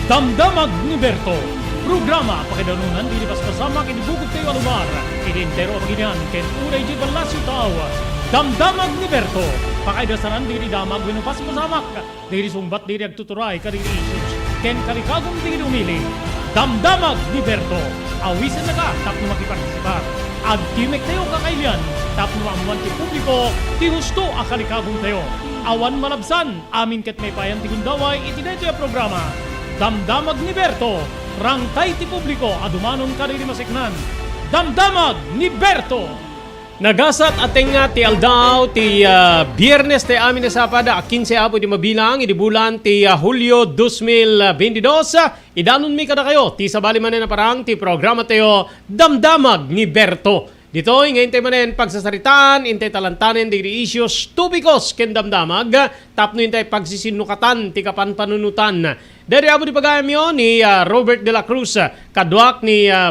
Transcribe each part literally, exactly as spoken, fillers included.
Damdamag ni Berto, programa pakaidanunan ti paspasama iti bukod tayo a lugar, iti entero a pagilian ken unay iti Palacio Tao. Damdamag ni Berto, pakaidasanan dagiti damag wenno paspasamak, dagiti sungbat dagiti agtuturay kadagiti issues, ken kalikagum dagiti umili. Damdamag ni Berto, awisennaka tapno makipartisipar. Agtimek tayo kakailian tapno maammuan ti publiko ti husto a kalikagum tayo. Awan malabsan, amin ket maipayan ti gundaway iti daytoy a programa. Damdamag ni Berto, rangkay ti publiko a dumanon kadagiti maseknan. Damdamag ni Berto! Nagasat a tengnga ti aldaw ti, ah, Biernes ti amin a Sabado, a kinse apo ti mabilang idi bulan ti, ah, Hulio dos mil bentidos. Idanonmi kadakayo ti sabali manen a parang ti programa tayo, Damdamag ni Berto. Ditoy nga intay manen pagsasaritaan, intay talantanen dagiti issues, topikos ken damdamag tapno intay pagsisinnukatan ti kapanpanunotan. Daytoy apo ti pagayamyo ni, ah, Robert de la Cruz, kaduak ni, ah,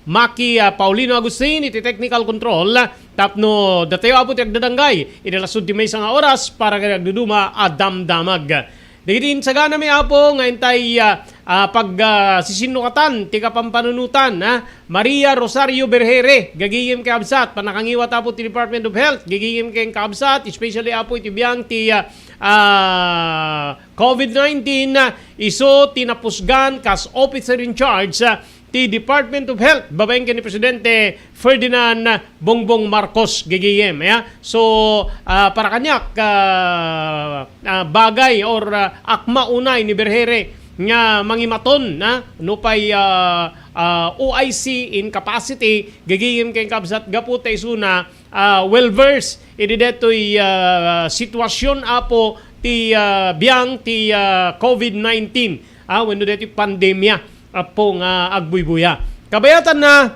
Maki, ah, Paulino Agustin iti technical control, tapno datayo apo ti agdadanggay iti lasud ti maysa nga oras para ken agduduma a damdamag. Dagiti insaganami, Apo, nga intay, ah, ah, pag, ah, sisinnukatan ti kapampanunotan, ah, Maria Rosario Berhere, gagayem ken kabsat, pannakangiwat, Apo, ti Department of Health, gagayem ken kabsat, especially, Apo, iti biang ti, ah, ah, covid nineteen, ah, isu ti napusgan kas officer in charge, ah, ti Department of Health babaen ken ni Presidente Ferdinand Bongbong Marcos, gagayem, ya. So, ah, para kaniak, ah, ah, bagay or, ah, akma unay ni Berhere nga mangimaton, na, nupay, ah, ah, O I C in capacity, gagayem ken kabsat gapu ta isuna, ah, well versed iti detoy, ah, sitwasyon, Apo, ti, ah, biang ti, ah, covid nineteen, ah, wenno detoy pandemia, Apo, nga agbuybuya. Kabayatanna,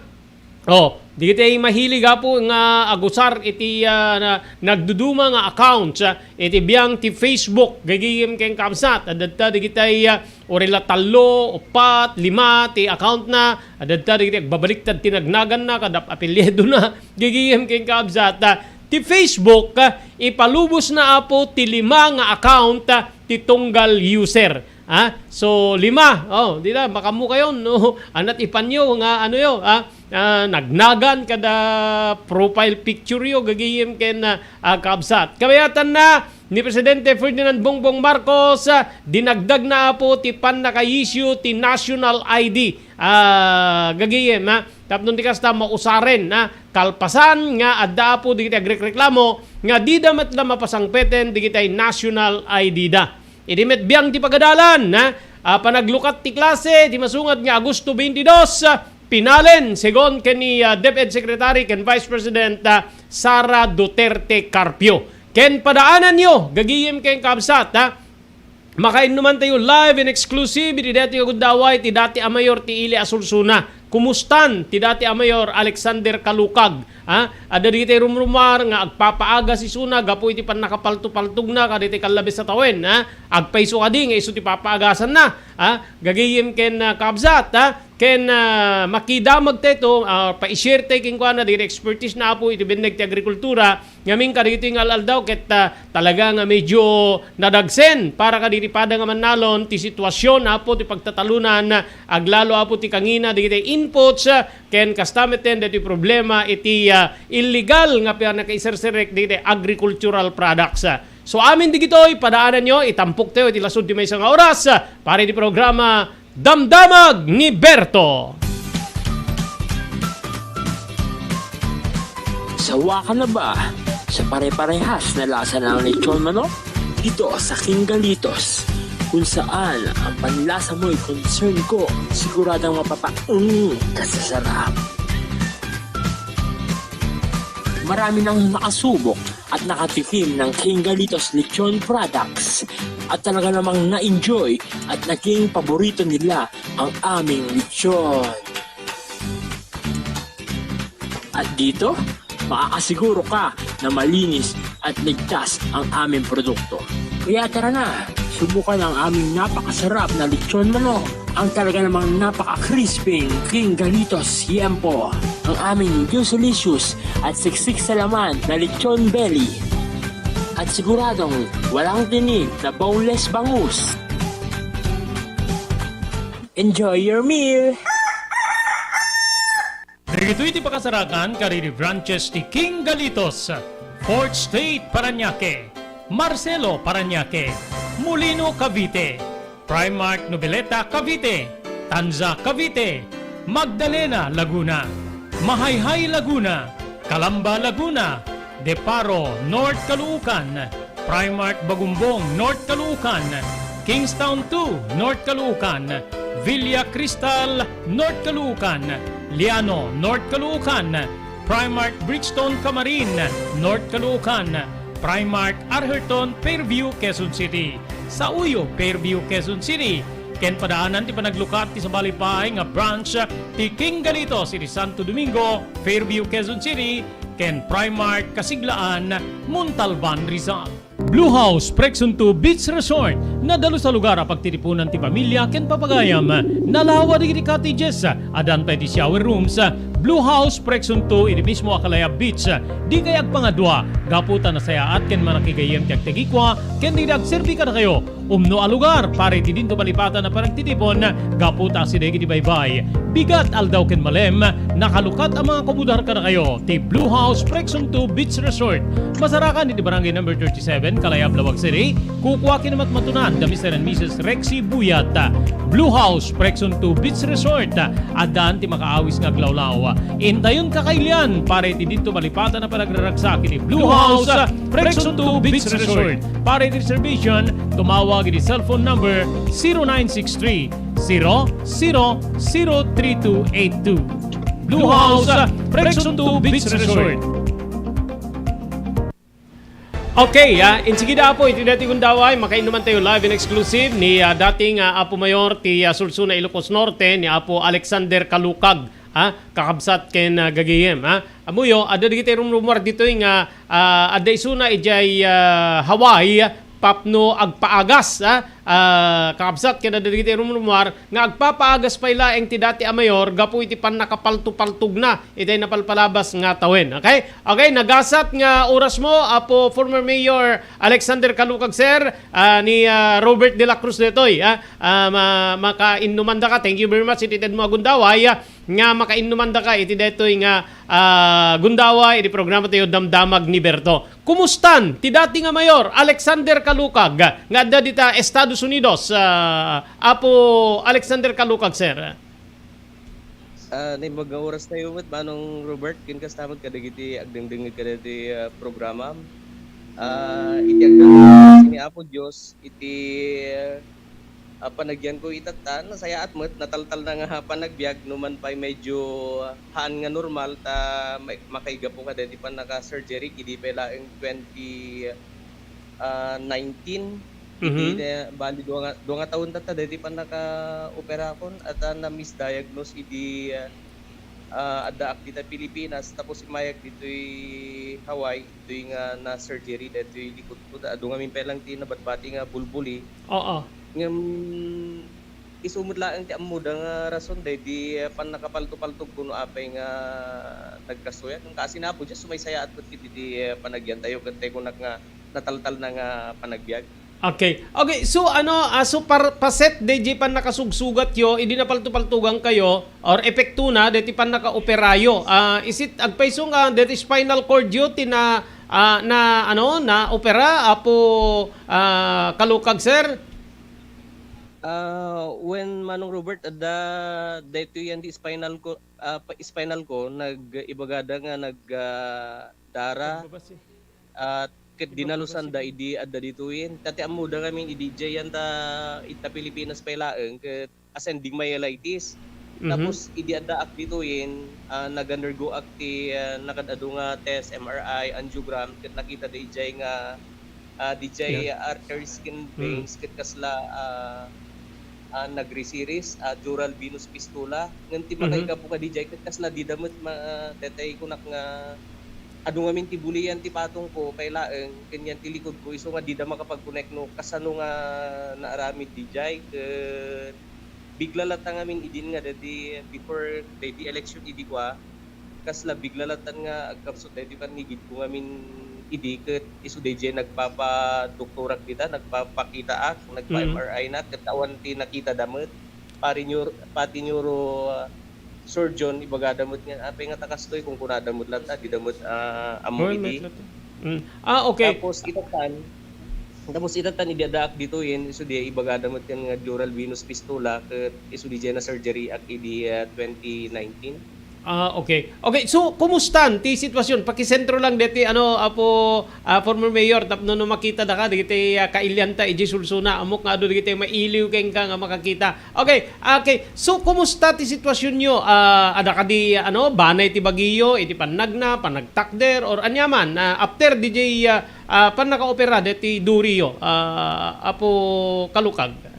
oh, dagiti mahilig, Apo, nga agusar iti, ah, na, nagduduma nga accounts, ah, iti biang ti Facebook, gagayem ken kabsat, adda dagiti, ah, uray la tallo, uppat, lima ti account na, adda dagiti agbabaliktad ti nagnaganna, kada apelyido na, gagayem ken kabsat, ah, ti Facebook, ah, ipalubos na, Apo, ti lima nga account, ah, ti tunggal user. Ah, so, lima. Oh, di na, makamu kayo, no? Anat ipanyo nga, ano yo, ah, ah, nagnagan kada profile picture yo, gagayem ken, ah, ah, kabsat. Kabayatanna, ni Presidente Ferdinand Bongbong Marcos, ah, dinagdagna, Apo, ti pannaka-issue ti national I D. Ah, gagayem, ha? Tapno ti kasta, mausaren, ha? Kalpasan nga adda, Apo, dagiti agrekreklamo nga dida met la mapasangpeten dagiti national I D da. Idi met biang ti pagadalan, ha? Ah, panaglukat ti klase, ti masungat nga Agosto twenty-two, ah, pinalen, segun ken ni, ah, DepEd Secretary ken Vice President, ah, Sara Duterte Carpio. Ken padaananyo, gagayem ken kabsat, ha? Makainnuman tayo live and exclusive iti dati nga gundaway ti dati a mayor ti ili a Solsona. Kumustan ti dati a mayor Alexander Callucag? Ha? Adda dagiti rumrumar nga agpapaagas isuna gapu iti pannakapaltopaltogna kadagiti kallabes a tawen, ha? Agpayso kadi nga isu ti papaagasanna, ha? Gagayem ken, ah, kabsat, ha? Ken, ah, makidamag tayo, ah, pa-share tayo kenkuana dagiti expertise na, Apo, iti benneg ti agrikultura. Ngamin kadagitoy nga al-aldaw ket, ah, talaga nga medyo nadagsen para kadagiti pada nga mannalon ti sitwasyon, Apo, ti pagtatalonan, aglalo, Apo, ti kangina dagiti inputs, ah, ken kasta metten dagiti problema iti, ah, illegal nga pannakaiserserek dagiti agricultural products. So, amin dagitoy, padaananyo, itampok tayo iti lasud ti maysa nga oras, ah, para iti programa Damdamag ni Berto. Sawa ka na ba sa pare-parehas na lasa ng lechon manok? Dito sa King Galitos, kung saan ang panlasa mo'y concern ko, siguradong mapapa-, mm, kasasarap. Marami nang nakasubok at nakatikim ng King Galitos Lechon Products at talaga namang na-enjoy at naging paborito nila ang aming lechon. At dito, makakasiguro ka na malinis at ligtas ang aming produkto. Kaya tara na, subukan ang aming napakasarap na lechon manok, ang talaga namang napaka-crispy King Galitos Tiempo, ang aming juicy-licious at siksik sa laman na lechon belly. At siguradong walang tinik na boneless bangus. Enjoy your meal! Dagitoy ti pakasarakan kadagiti branches ti King Galitos, Fourth State Parañaque, Marcelo Parañaque, Molino Cavite, Primark Noveleta Cavite, Tanza Cavite, Magdalena Laguna, Mahayhay Laguna, Calamba Laguna, Deparo North Caloocan, Primark Bagumbong North Caloocan, Kingstown two North Caloocan, Villa Cristal North Caloocan, Liano North Caloocan, Primark Bridgestone Camarin North Caloocan, Primark Arherton Fairview, Quezon City, Sauyo Fairview, Quezon City, ken padaanan ti panaglukat ti sabali pay nga branch ti King Galitos iti Santo Domingo, Fairview, Quezon City, ken Primark Kasiglaan, Montalban, Rizal. Blue House Preksunto Beach Resort, nadalus a lugar a pagtitipunan ti pamilya ken papagayam. Nalawa dagiti cottages, addan pay ti shower rooms. Blue House Preksunto iti mismo a Kalayab Beach. Dikay agpangadua, gapu ta nasayaat ken manakigayyem ti agtegikua ken dagiti agserbi kadakayo. Umno a lugar para iti dinto malipatan a panagtitipon gapu ta asideg iti baybay. Bigat, aldaw ken malem, nakalukat a mga kumudar kadakayo ti Blue House Preksunto Beach Resort. Masarakan iti Barangay Number thirty-seven, Kalayab, Laoag City. Kukua ken matmatunan da Mister and Missus Rexy Buyat. Blue House Preksunto Beach Resort. Addaan ti makaawis nga aglawlaw. Intayon kakailian para iti dinto malipatan a panagraragsak iti Blue House Preksunto Beach Resort. Para iti reservation, tumawag iti cellphone number zero nine six three, zero zero zero three two eight two. Blue House, Preksunto Beach Resort. Okay, ah, insigida, Apo, iti daytoy gundaway, makainnuman tayo live and exclusive ni, ah, dating, ah, Apo Mayor ti, ah, Sulsuna, Ilocos Norte, ni Apo Alexander Callucag, ah, kakabsat ken, ah, gagayem, ah. Ammoyo, adda dagiti rumrumuar ditoy nga, ah, adda isuna idiay, ah, Hawaii, tapno agpaagas, ah, ah, kakabsat ken adda dagiti rumrumuar nga agpapaagas pay laeng ti dati a mayor gapu iti pannakapaltupaltogna itay napalpalabas nga tawen. Okay? Okay, nagasat nga oras mo, Apo former Mayor Alexander Callucag, sir, ah, ni, ah, Robert de la Cruz detoy, ah, ah, ma-, makainnuman daka. Thank you very much iti ted mo a gundaway, ah, nga makainnuman daka iti detoy nga, ah, gundaway iti programa tayo, Damdamag ni Berto. Kumustan ti dati nga mayor, Alexander Callucag, nga adda dita Estados Unidos? Ah, Apo Alexander Callucag, sir. Ah, naimbag nga oras tayo met, Manong Robert, ken kasta met kadagiti agdengdengngeg kadagiti, ah, programa. Ah, iti agdengngeg ni Apo Dios, iti, ah, panagyanko itatta, nasayaat met, nataltalna nga panagbiag, no man pay medyo haan nga normal, ta ma-, makaigapu kadagiti pannaka-surgery, idi pay laeng twenty, ah, nineteen. Idi Mhm. na, bali, dua nga, dua nga taon tatta daytoy pannaka-operakon, at, ah, na-misdiagnose idi, ah, addaak dita Pilipinas, tapos immayak ditoy Hawaii, ditoy nga na-surgery daytoy likod ko, ta adu ngamin pay lang ti nabatbati nga bulbuli. Oo. Ngem, isu met laeng ti ammoda nga rason daydi, ah, pannakapaltopaltog ko no apay nga nagkastoy. Ngem kaasi ni Apo Dios, sumaysayaat met iti, ah, panagyantayo, ket tay kunak nga nataltalna nga panagbiag. Okay. Okay, so ano, ah, so par-, paset daydi pannakasugsugatyo, idi napaltopaltogankayo, or epektona daydi pannakaoperayo. Ah, is it agpayso nga daydi spinal cordyo ti na, ah, na, ano, naopera, Apo, ah, Callucag, sir? Ah, wen, Manong Robert, adda daytoy yan ti spinal ko, ah, pa-, spinal ko, nag-, ibagada nga nag-, ah, dara, Nagbabasi. At ket dinalusan da idi adda ditoyen. Ta ti ammoda ngamin idi diay yan ta, ita Pilipinas pay laeng, ket ascending myelitis. Mhm. Tapos idi addaak ditoyen, ah, nag-undergo ak ti, ah, nakaad-adu nga test, M R I, angiogram, ket nakita da idiay nga, ah, didiay arteries ken veins ket kasla, ah, ah, nagri-series, ah, dural venous fistula. Ngem ti Mhm. makaigapu kadi diay ket kasla dida met ma-, ah, daytay kunak nga adu ngamin ti bulian ti patongko pay laeng ken yan ti likodko, isu nga dida makapag-connect no kasano nga naaramid didiay ket bigla latta ngamin idin nga daydi before daydi election idi kua, kasla bigla lattan nga agkapsut daydi pannigidko ngamin idi ket isu daydiay nagpapadoktorak dita, nagpapakitaak, nagpa-M R I-nak, ket awan ti nakitada met. pati neuro, pati neuro, ah, surgeon, ibagada met nga, apay nga ta kastoy, kunkunada met latta, dida met, ah, ammo Well, iti. Met latta. Mm. Ah, okay. Tapos, itatan, tapos itatan, idi addaak ditoyen, isu di ibagada met ken nga dural venous fistula, ket isu di na surgery ak idi, ah, twenty nineteen. Ah, okay. Okay, so, kumustan ti sitwasyon? Pakisentro lang deti, ano, Apo, ah, former mayor, tapno no makita daka, dagiti, ah, kailianta, iji sulsuna, ammok nga adu dagiti mailiw kenka nga makakita. Okay, okay. So, kumusta ti sitwasyonyo? Ah, adda kadi, ano, banay ti bagiyo, iti pannagna, panagtakder, or aniaman, ah, after D J, ah, ah, pannakaopera deti duriyo, ah, Apo Kalukag?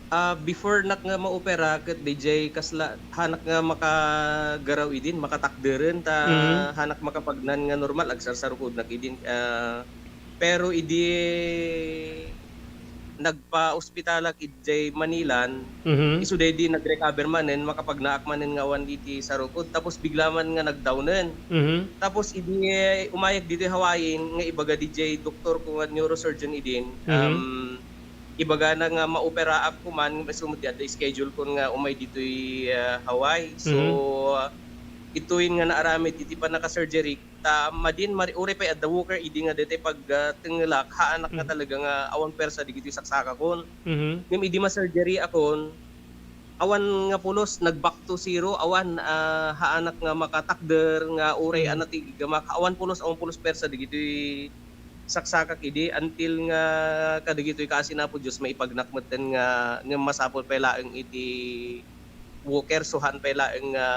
Ah, before nak nga maopera ket D J kasla, hanak nga makagaraw idin, makatakderen, ta Mhm. hanak makapagnan nga normal, agsarsarukodnak idin. Ah, pero idi nagpa-ospitalak idiay Manilan, Mhm. isu daydi nag-recover manen, makapagnaak manen nga awan iti sarukod, tapos bigla man nga nagdawnen. Mhm. Tapos idi umayak ditoy Hawaii nga ibaga D J doktor ko nga neurosurgeon idin, Mhm. um, ibagana nga maoperaak koman, isu met ti adda schedule kon nga umay ditoy, ah, Hawaii. So, Mhm. itoy nga naaramid iti pannaka-surgery, ta madin mari-, uray pay adda walker idi nga daytoy pag, ah, tengelak, haanak nga Mhm. talaga nga awan puwersa dagitoy saksakakon. Mhm. Ngem idi ma-surgery akon, awan nga pulos, nag-back to zero, awan, ah, haanak nga makatakder, nga uray Mhm. a natigamak, awan pulos, awan pulos puwersa dagitoy saksakak idi, until nga kadagitoy kaasi ni Apo Dios, maipagnak metten nga, ngem masapul pay laeng iti walker, so haan pay laeng nga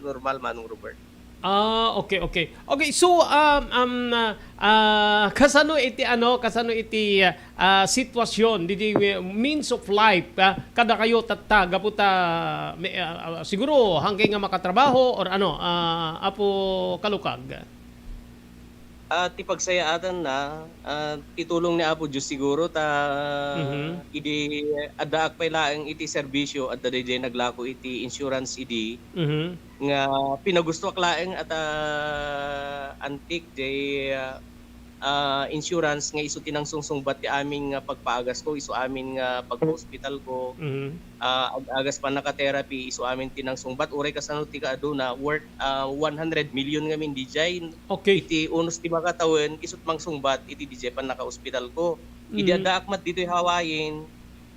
normal, Manong Robert. Ah, okay, okay. Okay, so, um, um, ah, ah, kasano iti, ano, kasano iti, ah, sitwasyon, didi, eh, means of life, ah, kadakayo tatta, gapu ta, may, ah, ah, siguro, hangkay nga makatrabaho or ano, ah, Apo Kalukag? Ah, ti pagsayaatanna, ah, ti tulong ni Apo Dios siguro ta Mhm. idi addaak pay laeng iti serbisyo, adda daydiay naglako iti insurance idi, Mhm. nga pinagustoak laeng a ta antik jay, ah, insurance nga isu ti nangsungsungbat ti amin nga pagpaagasko, isu amin nga pagpa-ospitalko. Mhm. Ah, ag-agas pannaka-therapy, isu amin ti nangsungbat. Uray kasano ti kaaduna, worth, ah, one hundred million ngamin dijay. Okay. Iti unos ti makatawen, isu't mangsungbat iti dijay pannaka-ospitalko. Idi Mm. addaak met ditoy Hawaii,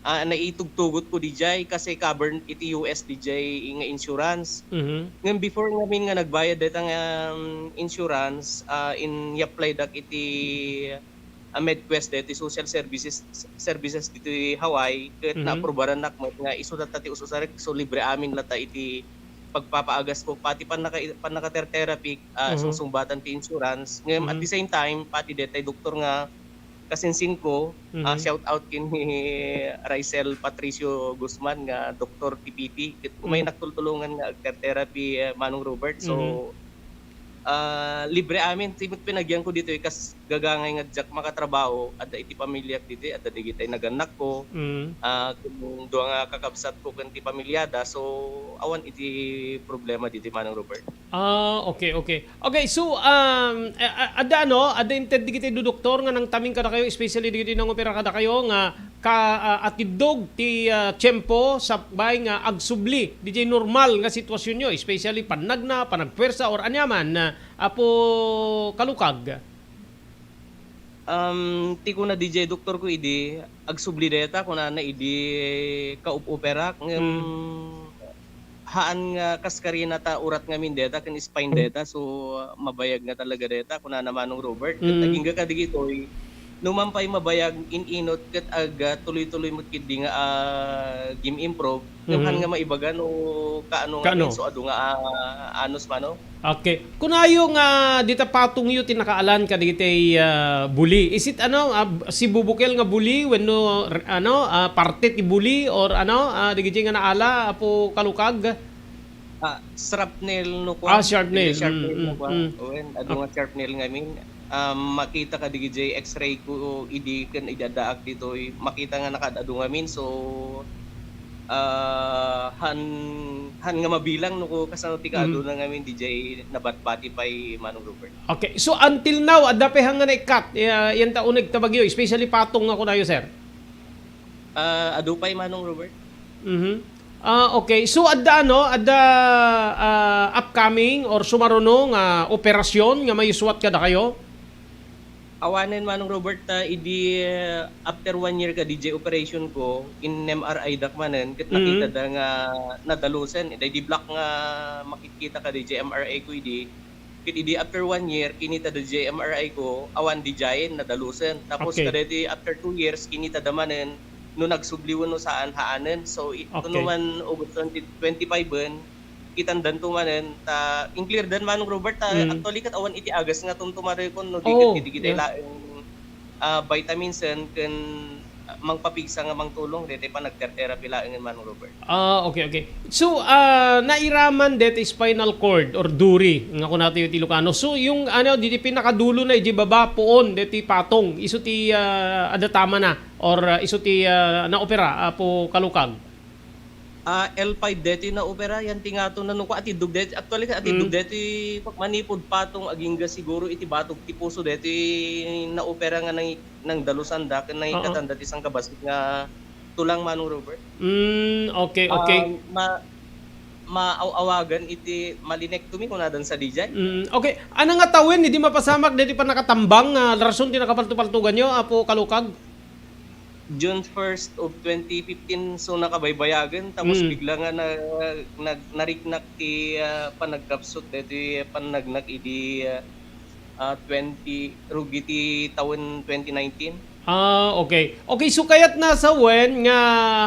ah, naitugtugotko dijay kasi covered iti U S dijay nga insurance. Mhm. Ngem before ngamin nga nagbayad dayta nga, um, insurance, ah, in-applydak iti, ah, MedQuest daytoy social services, services ditoy Hawaii, ket Mhm. naaprobarannak met nga isu latta ti ususarek, so libre amin latta iti pagpapaagasko, pati pannaka-, pannaka-therapy, ah, Mhm. sungsungbatan ti insurance. Ngem at Mhm. the same time, pati daytay doktor nga kasinsinko, ah, Mhm. shout out ken ni Rysel Patricio Guzman nga doktor ti P T. Ket umay Mhm. naktultulongan nga agter-therapy, eh, Manong Robert. So, Mhm. ah, libre amin ti met pinagianko ditoy kas gagangay nga diak makatrabaho, adda iti pamiliak ditoy, adda dagitay nagannakko, Mm. ah, ken dua nga kakabsatko ken ti pamiliada. So, awan iti problema ditoy, Manong Robert. Ah, okay, okay. Okay, so, um, a-, a-, adda ano, adda inted dagiti dudoktor nga nangtaming kadakayo, especially dagiti nangopera kadakayo nga ka-, ah, atiddog ti, ah, tiempo sakbay nga agsubli diay normal nga sitwasionyo, especially pannagna, panagpuersa, or aniaman, ah, Apo Kalukag? Um, ti kuna diay doktorko idi, agsubli dayta, kunana idi kaup-operak, ngem Hmm. haan nga kas karina ta urat ngamin dayta ken spine dayta, so mabayag nga talaga dayta, kunana Manong Robert. Ket Mm. agingga kadagitoy, numan pay mabayag in-inot ket ag, ah, tuloy-tuloy met ketdi nga, ah, gim-improve, ngem haan Mhm. nga maibaga no kaano Kaano? ngamin, so adu nga, ah, anus, Manong. Okay. Kunayo nga dita patongyo ti nakaalan kadagiti, ah, buli. Is it, ano, ah, sibubukel nga buli wenno r-, ano, ah, parte ti buli or, ano, ah, dagiti nga naala, Apo Kalukag? Ah, shrapnel no Ah, kuan. Shrapnel. Dagiti shrapnel Mm, no mm, kuan. mm. Wen, adu nga shrapnel ngamin. Ah, makita kadagiti X-ray ko idi ken idi addaak ditoy, makita nga nakaad-adu ngamin. So, ah, han, han nga mabilang no kasano ti Mm. kaaduna ngamin, diay nabatbati pay, Manong Robert. Okay. So, until now, adda pay hanggan naikkat, ya-, yan ta uneg ta bagyo, especially patong nga kunayo, sir? Ah, adu pay, Manong Robert. Mhm. Ah, okay. So, adda ano, adda, ah, upcoming or sumaruno nga operasyon nga maisuat kadakayo? Awanen, Manong Robert, ta idi, ah, after one year kadi jay operation ko, in-M R I dak manen, ket Mm. nakita da nga nadalusen. Daydi black nga makitkita kadi jay M R I ko idi, ket idi after one year, kinita da jay M R I ko, awan di jayen, nadalusen. Tapos Okay. kadaydi after two years, kinita da manen, no nagsubli wenno saan, haanen. So, i-, Okay. kuno man August twenty twenty-five en, kitandanto manen, ta in-clear dan, Manong Robert, ta Mm. actually ket awan iti agas nga tumtumarekon no di ket Oh, iti kitay yeah. laeng, ah, vitamins en ken, ah, mangpapigsa nga mangtulong daytoy panagter-therapy laengen, Manong Robert. Ah, okay, okay. So, ah, nairaman deti spinal cord or duri nga kunatayo ti Ilocano. So, yung ano, di, di pinakadulo na iti baba, puon, deti patong, isu ti, ah, adda tama na or, ah, isu ti, ah, naopera, Apo Kalukag? Ah, L five deti naopera, yan ti ngato na nukua atiddog deti. Actually, atiddog Mm. deti manipud patong agingga siguro iti batog ti puso deti naopera nga nang-, nangdalusan da ken Oo. nangikatan da ti sangkabassit nga tulang, Manong Robert. Mm, okay, okay. Ah, ma-, maaw-awagan iti malinectomy, kunadan sadiay. Mm, okay. Ano nga tawen, idi mapasamak, deti pannakatambang, ah, rason ti nakapalto-paltoganyo, Apo Kalukag? June first of twenty fifteen, so nakabaybayagen, tapos Mm. bigla nga na-, nag-, nariknak ti, ah, panagkapsut, deti pannagnak idi, ah, ah, twenty, rugi ti tawen twenty nineteen. Ah, okay. Okay, so kayat na sa wen nga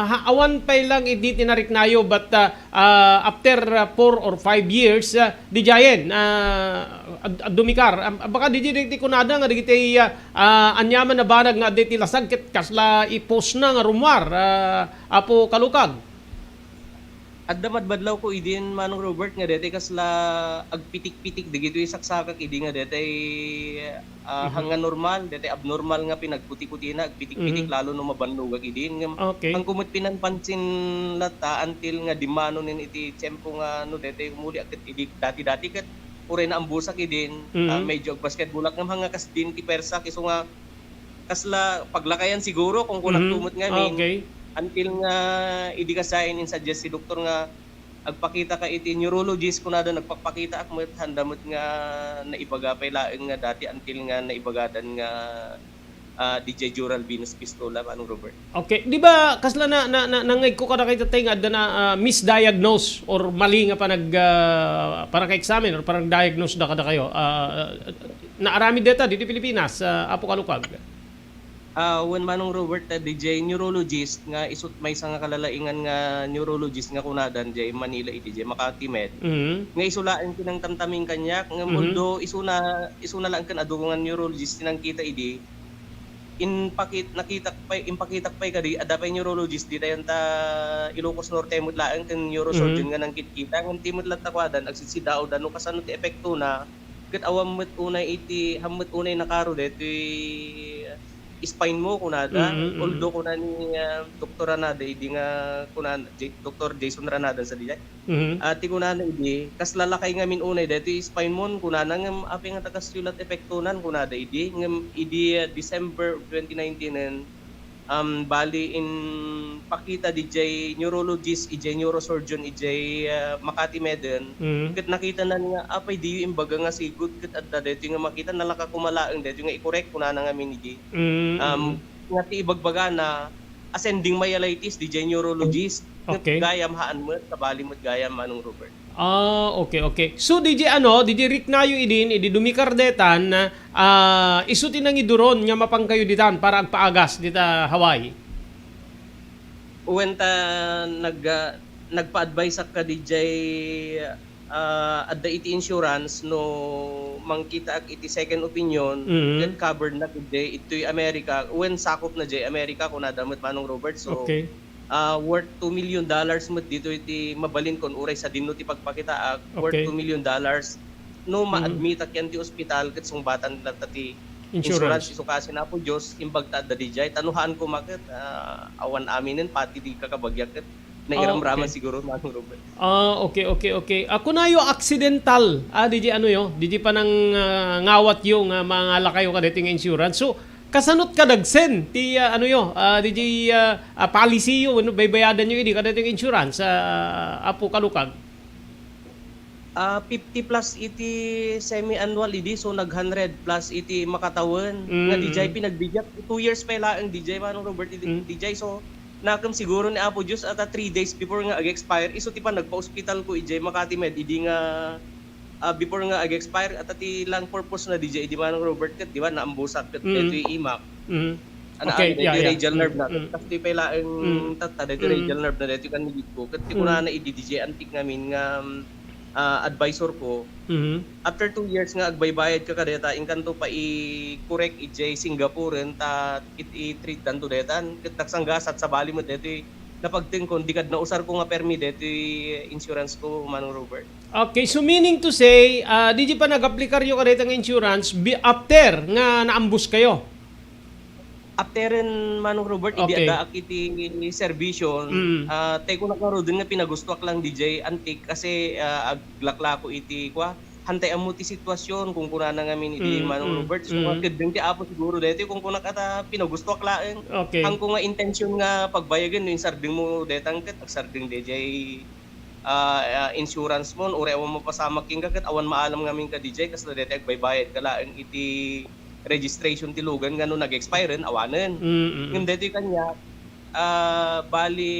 ha-, awan pay lang idi tinariknayo, but, ah, ah, after, ah, four or five years, ah, dijayen, ah, ad-, ad-, dumikar. Am-, baka di, di, di kunada nga dagiti, ah, ah, aniaman a banag nga adda iti lasag ket kasla i-post na nga rummuar, ah, Apo Kalukag. Adda madmadlawko idin, Manong Robert, nga daytoy kasla agpitik-pitik dagitoy saksakak idi nga daytoy, ah, Mhm. hanggan normal, daytoy abnormal nga pinagkuti-kutina, agpitik-pitik Mhm. lalo no mabannogak idin. Ngem Okay. hangko met pinanpansin latta until nga dimmanonen iti tiempo nga no daytoy umuli ket idi dati-dati ket uray naambosak idin, ah, Mhm. medyo agbasketballak ngem hanga kasdin ti puersak isu nga kasla paglakayan siguro kung kunak Mhm. tumot ngamin. Ah, okay. Until nga idi kasdiay in-suggest ti doktor nga agpakita ka iti neurologist, kunada nagpakpakitaak met, handa met nga naibaga pay laeng nga dati until nga naibagadan nga, ah, dijaay dural venous fistula, Manong Robert. Okay. Di ba, kasla na, na, na, nangegko kadakayo tay nga adda na, ah, misdiagnose or mali nga panag-, ah, panaka-examine or panag-diagnose da kadakayo? Ah, naaramid deta ditoy Pilipinas, ah, Apo Kalukag? Ah, wen, Manong Robert, ah, dijaay neurologist nga isut maysa nga kalalaingan nga neurologist nga kunadan dijaay Manila idi, dijaay Makati Med. Mhm. Nga isu laeng ti nangtamtamin kaniak, ngem Mhm. although isuna, isuna laeng ken adu nga neurologist ti nangkita idi, impakit-, nakitak pay, impakitak pay kadi, adda pay neurologist ditayon ta Ilocos Norte met laeng ken neurosurgeon Mhm. nga nangkitkita, ngem ti met latta kuadan, agsidsidaawda no kasano ti epektona, ket awan met unay iti, haan met unay nakaro daytoy spine mo, kunada. Mhm, mhm. Although kuna ni, ah, Doktor Ranada idi nga, kuna, J-, Doktor Jason Ranada sadiay. Mhm. Ah, ti kunana idi, kasla lakay ngamin unay daytoy spine mon, kunana, ngem apay nga ta kastoy la't epektonan, kunada idi. Ngem idi, ah, December of twenty nineteen, um, bali, impakita didiay neurologist, idiay neurosurgeon, idiay, ah, Makati Meden. Mhm. Ket nakitana nga, apay diyo imbaga nga sigud ket adda daytoy nga makita, nalaka koma laeng daytoy nga ikorek, kunana ngamin idi. Mm, Um, mm. Nga ti ibagbagana, ascending myelitis, didiay neurologist. Okay. Gayam haan met, sabali met gayam, Manong Robert. Ah, okay, okay. So, didiay ano, didiay riknayo idin, idi dumikar detan, ah, isu ti nangiduron nga mapankayo ditan para agpaagas dita Hawaii? Wen ta nag-, ah, nagpa-adviseak ka didiay, ah, adda iti insurance no mangkitaak iti second opinion, Mhm. ket covered na didiay, itoy America, wen sakop na diay America, kunada met, Manong Robert. So, Okay. ah, worth two million dollars met ditoy ti mabalinkon uray sadino ti pagpakitaak, worth Okay. two million dollars. No Mhm. ma-admitak yan ti ospital ket sungbatan latta ti Insurance. insurance, isu kasi, Apo Dios, imbag ta adda didiay. Ta no haan koma ket, ah, awan aminen, pati di kakabagiak ket Ah, nairamraman okay. siguro, Manong Robert. Ah, okay, okay, okay. Ah, kunayo accidental. Ah, didiay ano yo, didiay panang, ah, ngawat yo nga mangalakayo kadaytoy nga insurance. So, Kasanot kadagsen ti, ah, ano yo, ah, D J, ah, ah, policy yo, wenno baybayadan yo idi kadaytoy nga insurance, ah, Apo Kalukag? Ah, fifty plus iti semi-annual idi, so nag-hundred plus iti makatawen. Nga Mm, D J mm. pinagbigat, two years pay laeng D J, Manong Robert, idi, Mm. D J. So, nakem siguro ni Apo Dios at, ah, three days before nga ag-expire, isu ti panagpa-ospital ko idiay Makati Med, idi nga, ah, before nga ag-expire, at, ah, ti lang purpose na D J, idi Manong Robert, ket, di ba, naambusak ket Mm. daytoy imak. Mm. Ano, Okay, ano, yeah, daytoy yeah. radial Mm, nerve na, mm. Kastoy pay laeng Mm. tatta, daytoy Mm. radial nerve na, daytoy kanigid ko. Ket ti Mm. kunana idi D J Antique ngamin nga, um, ah, advisor ko, Mhm. after two years nga agbaybayad ka kadayta, inkanto pa i-correct idiay Singaporen, ta it-, i-treat danto daytan. Ket nagsanggasat, sabali met daytoy napagtengkon, di kad nausar ko nga permi daytoy insurance ko, Manong Robert. Okay, so meaning to say, ah, di, di pa nag-aplikar yo kadayta nga insurance bi-, after nga naambus kayo? Afteren, Manong Robert, idi Okay. addaak iti serbisyo, Mm. ah, tay kunak ngaruden nga pinagustoak lang D J Antique kasi, ah, aglaklako iti kua, hantay ammo ti sitwasyon, kunkunana ngamin idi Mm, Manong mm, Robert. So, mm. Keddeng ti Apo siguro daytoy, kunkunak ata pinagustoak laeng. Okay. Hangko nga intention nga pagbayagen no insardengmo daytan ket agsardeng D J ah, ah, insurance mo, uray awan mapasamak kenka, ket awan maalam ngamin ka D J, kasla daytoy agbaybayad ka laeng iti registration ti lugan nga no nag-expiren, awanen. Mm, mm, mm. Ngem daytoy kaniak, ah, bali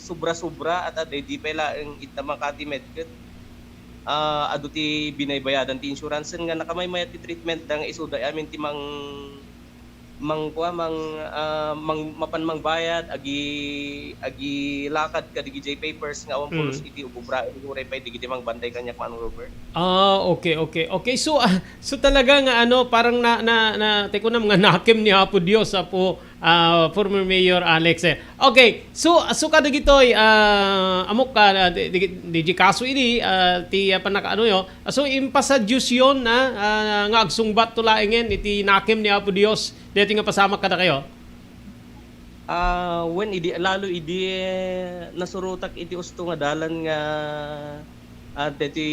sobra-sobra at, ah, daydi pay laeng ita Makati Med ket, ah, adu ti binaybayadan ti insurance nga nakamaymayat ti treatment da nga isuda amin ti mang-, mangkua, mang-, ah, mang-, mapan mangbayad, agi-, agilakad kadagiti papers nga awan Mm. pulos iti ububraen, uray pay dagiti mangbantay kaniak, Manong Robert. Ah, okay, okay. Okay, so, ah, so talaga nga ano, parang na, na, na, tay kunam nga nakem ni Apo Dios, Apo, ah, former Mayor Alex, eh. Okay, so, so kadagitoy, ah, amok ka, ah, di, di, di, di kaso idi, ah, ti, ah, panaka-, ano yo, ah, so, impasa Dios yon na, ah, nga agsungbat to laengen iti nakem ni Apo Dios, daytoy nga pasamak kadakayo? Ah, wen idi, lalo idi, eh, nasurotak iti usto nga dalan nga, ah, deti,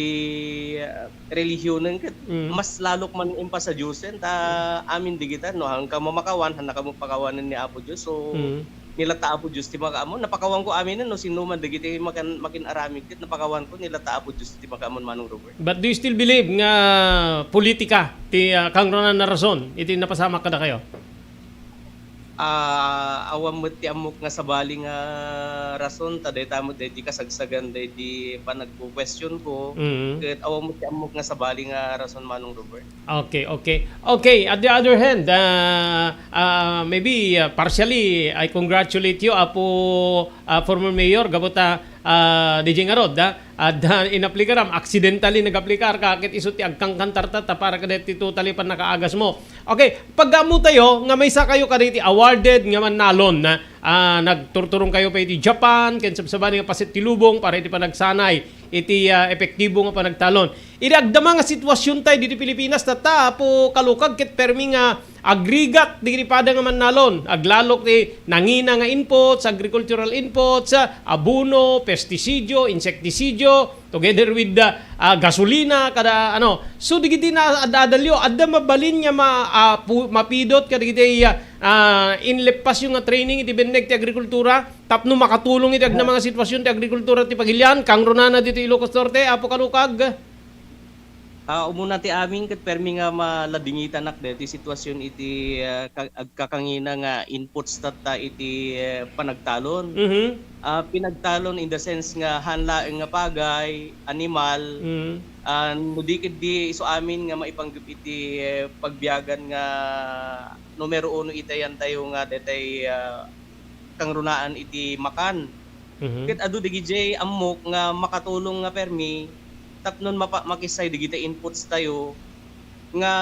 ah, relihiyonen ket Mm. mas lalok man impasa Diosen ta amin digita no, haanka mamakawan, haannaka pakawanen ni Apo Dios. So, Mm. ni latta Apo Dios ti makaammo. Napakawanko aminen no sinno man dagiti makan-, makin-aramid ket napakawanko, ni latta Apo Dios ti makaammo, Manong Robert. But do you still believe nga politika ti, ah, kangrunaan a rason iti napasamak kadakayo? Ah, awan met ti ammok nga sabali nga rason ta dayta met daydi kasagsagan daydi panagku-question ko, Mm. ket awan met ti ammok nga sabali nga rason, Manong Robert. Okay, okay. Okay, at the other hand, ah, ah, maybe, ah, partially, I congratulate you, Apo, ah, former mayor, gapu ta, ah, D J ngarud, ah, adda inaplikaram, accidentally nag-aplikar ka, ket isu ti agkangkantarta ta para kadagiti totally pannakaagasmo. Okay, paggamu tayo nga maysa kayo kadagiti awarded nga mannalon, ah, nagturturong kayo pa iti Japan, ken sabsabali nga paset ti lubong para iti panagsanay iti, ah, epektibo nga panagtalon. Iti agdama nga sitwasyon tayo diti Pilipinas, tatta, Apo Kalukag, ket permi nga agrigat dagiti pada nga mannalon. Aglalok ti nangina nga inputs, agricultural inputs, abono, pestisidio, insektisidio, together with the, ah, gasolina, kada ano. So, dagiti na ad-adalyo, adda mabalin nga ma-, ah, pu-, mapidot kadagiti, ah, ah, inleppasyo nga training iti benneg ti agrikultura tapno makatulong iti agna nga sitwasyon ti agrikultura ti pagilian, kangrunana dito Ilocos Norte, Apo Kalukag? Ah, umuna ti amin ket permi nga maladingitanak daytoy sitwasyon iti, ah, ka-, agkakangina nga inputs tatta iti, eh, panagtalon. Mhm. Ah, pinagtalon in the sense nga haan laeng nga pagay, animal, Mhm. ah, no di ketdi isu amin nga maipanggep iti, eh, pagbiagan nga numero uno itayan tayo nga daytay, ah, kangrunaan iti makan. Mhm. Ket adu dagijay ammok nga makatulong nga permi tapno mapa-, makisay dagiti inputs tayo nga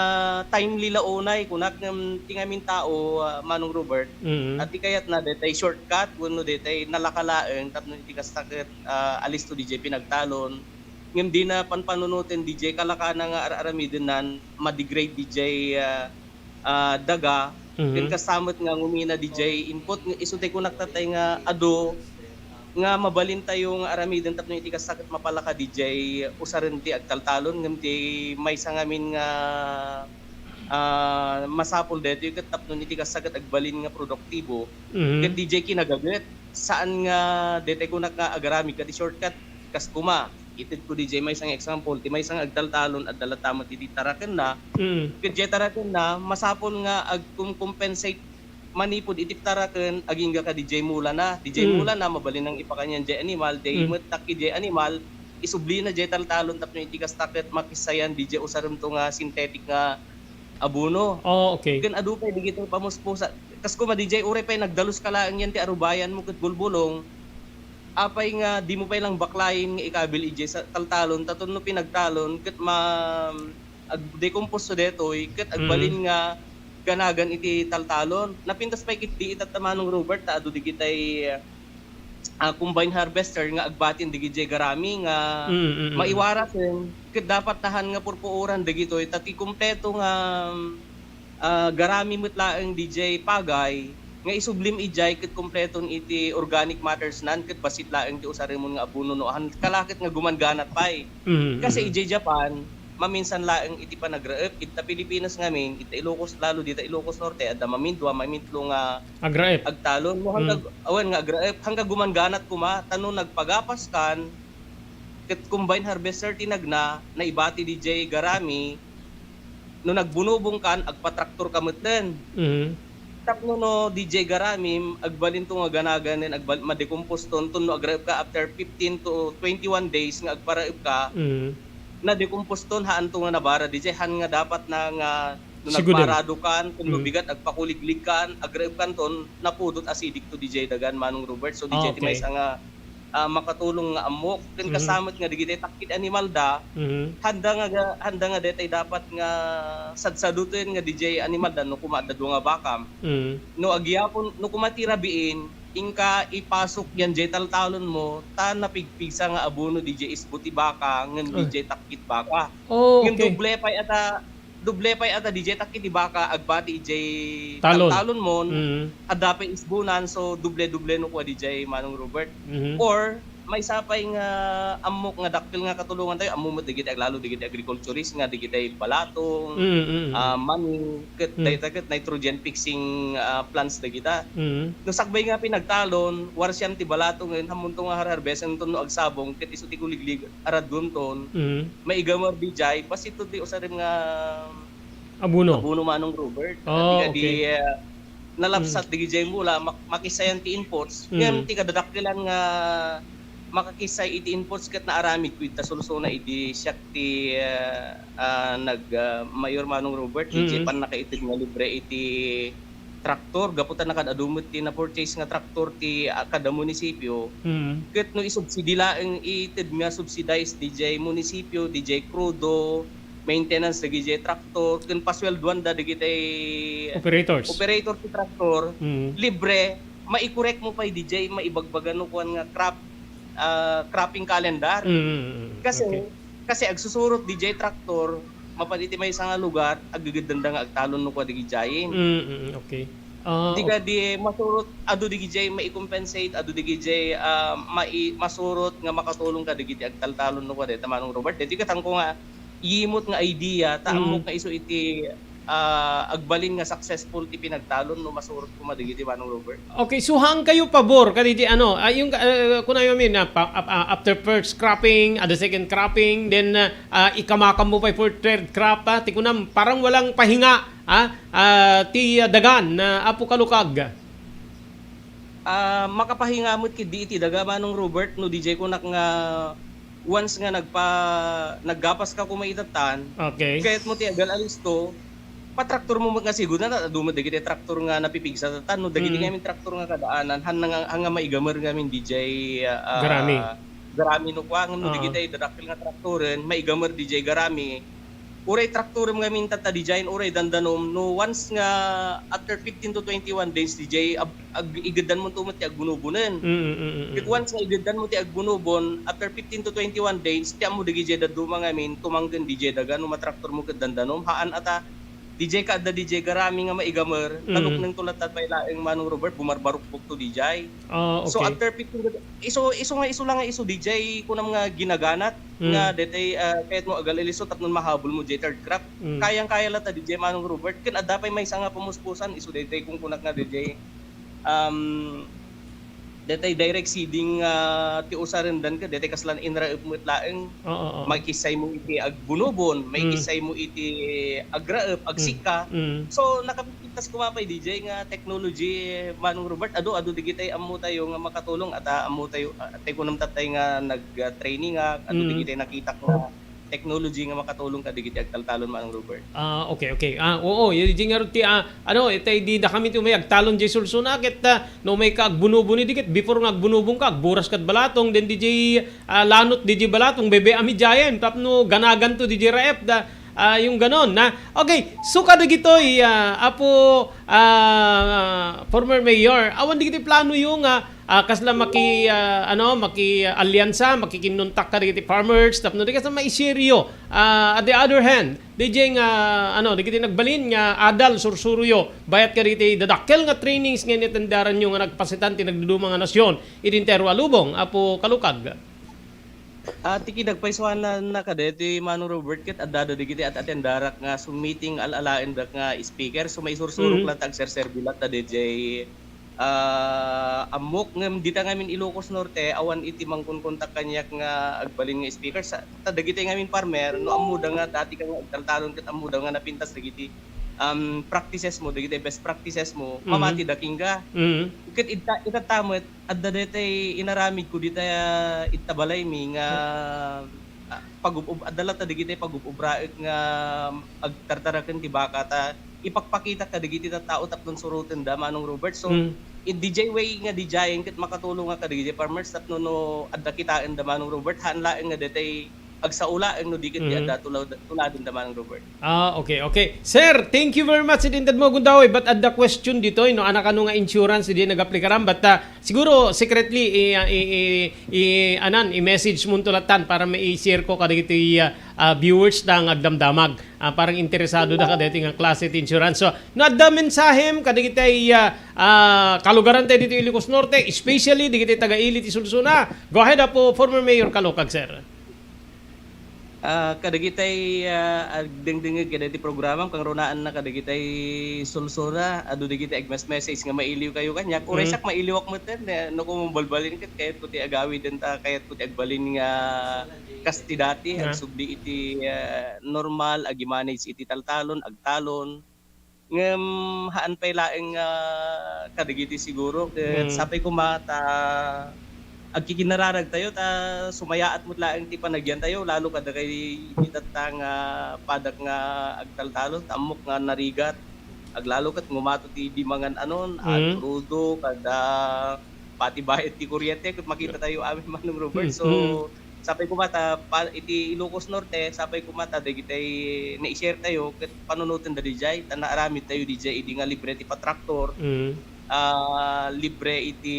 timely la unay kunak ngem ti ngamin tao, ah, Manong Robert, Mhm. a ti kayatna daytay shortcut wenno daytay nalaka laeng tapno iti kasta ket, ah, alisto dijay pinagtalon. Ngem dina panpanunoten dijay kalakana nga ar-aramidennan, ma-degrade dijay, ah, ah, daga, ken Mhm. kasta met nga ngumina dijay input, nga isu tay kunak tatay nga adu, nga mabalin tayo nga aramiden tapno iti kasta ket mapalaka dijay usaren ti agtaltalon, ngem ti maysa ngamin nga, ah, masapul daytoy ket tapno iti kasta ket agbalin nga produktibo, Mhm. ket D J kinagaget. Saan nga daytoy kunak nga agaramid ket shortcut, kas kuma. Itedko D J maysa nga example, ti maysa nga agtaltalon, adda latta met iti tarakenna. Mm. Ket diay tarakenna, masapul nga agkum-compensate manipud iti taraken, agingga ka D J mulana. D J Mm. mulana, mabalin nang ipakanian diay animal, diay Mm. met takki diay animal, isublina diay taltalon tapno iti kasta ket makissayan D J usaremto nga synthetic nga abono. Oh, okay. Ken adu pay dagiti pamuspusa. Kas kuma D J, uray pay nagdalus ka laeng yan ti arubayan mo ket bulbulong, apay nga di mo pay lang baklayen nga ikabil idiay sa taltalon, ta tapno pinagtalon ket ma-, ag-, dekomposto detoy, ket agbalin Mm. nga ganagan iti taltalon. Napintas pay ketdi itatta, Manong Robert, ta adu digitay, ah, combine harvester nga agbatin digidiay garami nga Mm, mm, mm. maiwarasen, ket dapat ta han nga purpuoran dagitoy, ta ti kompleto nga, ah, garami met laeng didiay pagay nga isublim idiay ket kompleton iti organic matters nan ket bassit laeng ti usaremon nga abono no han-, kalaket nga gumanganat pay. Mm, Kasi mm. idiay Japan, maminsan laeng iti panagraep. Ita Pilipinas ngamin, ita Ilocos, lalo dita Ilocos Norte, adda mamindua, mamintlo nga Agraep. agtalon. No, hangga, Mm. awan nga agraep, hangga gumanganat kuma, ta no nagpagapas kan, ket combine harvester ti nagna, naibati didiay garami, no nagbunobong kan, agpatraktor ka metten. Mhm. Tapno no didiay garami, agbalinto nga ganagan, agbal-, madekomposton, ton no agraep ka after fifteen to twenty-one days nga agparaep ka, Mhm. nadekomposton, haanto nga nabara didiay, han nga dapat na nga no Sigudem. nagparado kan, ton Mm. mabigat, agpakuliglig kan, agraep kan ton, napudot acidic to didiay dagan, Manong Robert. So, Ah, didiay ti okay. maysa nga, ah, makatulong nga ammok. Ken Mhm. kasta met nga digitay takkid animal da, Mhm. handa nga ga-, handa nga detay dapat nga sadsadoten nga didiay animal da no kuma adda dua nga bakam. Mhm. No agyapon, no kuma ti rabiin, inka ipasok yan diay taltalon mo, ta napigpigsa nga abono didiay isbo ti baka, ngem Ay. didiay takkid baka. Oh, Ngem okay. doble pay ata, doble pay ata didiay takkid ti baka, agbati idiay Talon. taltalon mon, Mm. adda pay isbonan, so doble-doble no kua didiay, Manong Robert. Mhm. Or, maysa pay nga ammok nga dakkel nga katulongan tayo, ammo met dagiti aglalo, dagiti agriculturist nga dagiti balatong, Mm, mm, mm. ah, mani, ket Mm. dayta ket nitrogen fixing, ah, plants dagita. Mm. No sakbay nga pinagtalon, warsiam ti balatong, ngem ammonto nga harharbesenton no agsabong, ket isu ti kuliglig, aradduamton, Mm. maigamer didiay, bassit ti usarem nga Abono. abono, Manong Robert. Ah, Ti kadi, okay. ah, nalapsat Mm. digidiay mula, mak-, makissayan ti inputs. Ngem Mm. ti kadadakkelan nga makakissay iti inputs ket naaramidko ita solsona idi siak ti, ah, ah, nag, ah, mayor, Manong Robert, iti Mm. pannakaited nga libre iti traktor, gapu ta nakaad-adu met ti na-purchase nga traktor ti, ah, kada munisipyo, Mm. ket no isubsidi laeng, ited nga subsidized didiay munisipyo, didiay krudo, maintenance dagidiay traktor, ken pasueldoanda dagitay Operators. operator ti traktor, Mm. libre, maikorek mo pay didiay maibagbaga no kuan nga crop, ah, cropping calendar. Mm, mm, mm. Kasi, Okay. kasi agsusurot didiay traktor, mapan iti maysa nga lugar, aggegeddanda nga agtalon no kua digidiay. Mm, mm, okay. Ah, Di ok- kadi masurot, adu digidiay mai-compensate, adu digidiay, ah, mai-, masurot nga makatulong kadagiti agtaltalon no kua dayta, Manong Robert. Daytoy ket haanko nga yimot nga idea, ta Mm. ammok nga isu iti, ah, agbalin nga successful ti pinagtalon no masurot koma dagiti, Manong Robert. Okay, so haan kayo pabor kadagiti ano, ah, yung, ah, kunayo amin, ah, pa-, ah, ah, after first cropping, ah, the second cropping, then, ah, ah, ikamakam mo pa for third crop, ah, ti kunam, parang walang pahinga, ah, ah, ti, ah, dagan, ah, Apo Kalukag. Ah, makapahinga met ketdi iti daga, Manong Robert, no didiay kunak nga once nga nagpa-, naggapas ka koma itatta, Okay. kayat mo ti agal-alisto, patraktor mo met nga sigud na, adu met dagiti traktor nga napipigsa tatta, no dagiti Mm. ngamin traktor nga kadaanan, han nga, han nga maigamer ngamin didiay, ah, Garami. garami no kua, ngem no Oo. dagiti dadakkel nga traktoren, maigamer didiay garami, uray traktorem ngamin tatta didiay, uray dandanom, no once nga after fifteen to twenty-one days, didiay ab-, ag-, igeddan mo to met ti agbunobonen. Mm, mm, mm, Ket mm. once nga igeddan mo ti agbunobon, after fifteen to twenty-one days, ti ammo dagidiay dadduma ngamin, tumangken didiay daga, no matraktor mo ket dandanom, haan ata, D J ka adda D J garami nga maigamer, Mm. talukneng to latta pay laeng Manong Robert, bumarbarukbok to D J. Ah, So, okay. after fifteen, isu, isu nga isu lang nga isu, D J, kunam nga ginaganat, Mm. nga detay, ah, kayat mo agal-iliso tapno mahabol mo, J third crack. Mm. Kayang-kaya latta, D J Manong Robert. Ken adda pay maysa nga pamuspusan, isu detay kung kunak nga D J. Um, detay direct seeding, ah, ti usarendan ka, detay kaslan inraep met laeng. Oo, oo. Makisay mo iti agbunubon, Mm. makisay mo iti agraep, Mm. agsikka. Mm. So, nakapintas kuma pay, D J, nga technology, Manong Robert, adu, adu digitay ammo tayo nga makatulong, at, ah, ammo tayo, ah, tay kunam tatay nga nag, ah, training, ah, adu Mm. digitay nakitak nga technology nga makatulong kadagiti agtaltalon, Manong Robert. Ah, okay, okay. Ah, oo, di nga ti, ah, ano, itay di da kami ti umay agtalon di sulsuna, ket, ah, no may ka agbunubon idi, ket before nga agbunubon ka, agburas kad balatong, then di di, ah, lanot di di balatong, bebe ami diayen, tapno ganagan to di di raep, da, ah, yung ganon, na. Okay, so kadagitoy, ah, Apo, ah, former mayor, awan digiti plano yung, ah, ah, kasla maki, ah, ano, maki-alyansa, makikinnuntak kadagiti farmers, tapno di kasla maisiryo. Ah, at the other hand, D J nga, ano, dagiti nagbalin nga adal sursuroyo, bayat kadagiti dadakkel nga trainings nga inatendaranyo nga nagpasitan ti nagduduma nga nasyon, iti entero a lubong, Apo Kalukag. Ah, ti kinagpaysuananna kadeti, Manong Robert, ket adda dagiti at-atendarak nga summiting al-alaendak nga speaker. So, maisursurok Mm. latta, agserserbi latta, D J. Ah, ammok ngem dita ngamin Ilocos Norte, awan iti mangkonkontak kaniak nga agbalin nga speaker. Sa, ta dagiti ngamin farmer, no ammoda nga dati ka nga agtaltalon ket ammoda nga napintas dagiti, um, practices mo, dagiti best practices mo, Mhm. mamatida kenka. Mhm. Ket ita, itatta met, adda daytay inaramidko dita, ah, ita balaymi nga, ah, pagub-, adda latta dagiti pagub-ubraek nga agtartaraken ti baka ta ipakpakita kadagiti tattao tapno surotenda, Manong Robert. So, Mm. in D J way nga D J-en ket makatulong nga kadagiti farmers tapno no adda kitaenda, Manong Robert, haan laeng nga daytay agsaulaeng no di ket di Mhm. adda tulad-, tuladenda, Manong Robert. Ah, okay, okay. Sir, thank you very much iti intedmo a gundaway. But adda question ditoy, no, anak ano nga insurance di nagaplikaran, but, ah, siguro secretly, i, i, i, i, anan, i-message mo to latan para ma-share ko kadagiti, ah, ah, viewers ta nga agdamdamag. Ah, parang interesado da kadagiti nga klase ti insurance. So, no adda mensahem kadagiti, ah, ah, kalugaran tayo dito Ilocos Norte, especially dagiti taga-ili ti Sulsuna. Go ahead, Apo, former Mayor Kalukag, sir. Ah, kadagitay, ah, agdengdengngeg kadagiti programam, kangrunaanna kadagitay sulsura, adu dagiti agmes-message nga mailiwkayo kaniak. Uray Mm. siak mailiwak metten, eh, no, kung balbalin ket kayatko ti agawiden ta kayatko ti agbalin nga kas ti dati, Ah. agsubli iti, ah, normal, agi-manage iti taltalon, agtalon. Ngem haan pay laeng nga kadagiti siguro ket Mm. sapay koma ta agkikinararagtayo ta sumayaat met laeng ti panagyantayo, lalo kadagiti tatta nga padak nga agtaltalon, ta ammok nga narigat. Aglalo ket ngumato ti di mangan anon, Mm. agrudo, kada pati bayad ti kuryente ket makitatayo amin, Manong Robert. Mm, So, mm. sapay koma ta pa, iti Ilocos Norte, sapay koma ta dagitay nai-share tayo ket panunotenda diay ta naaramid tayo diay idi nga libre ti patraktor, Mm. ah, libre iti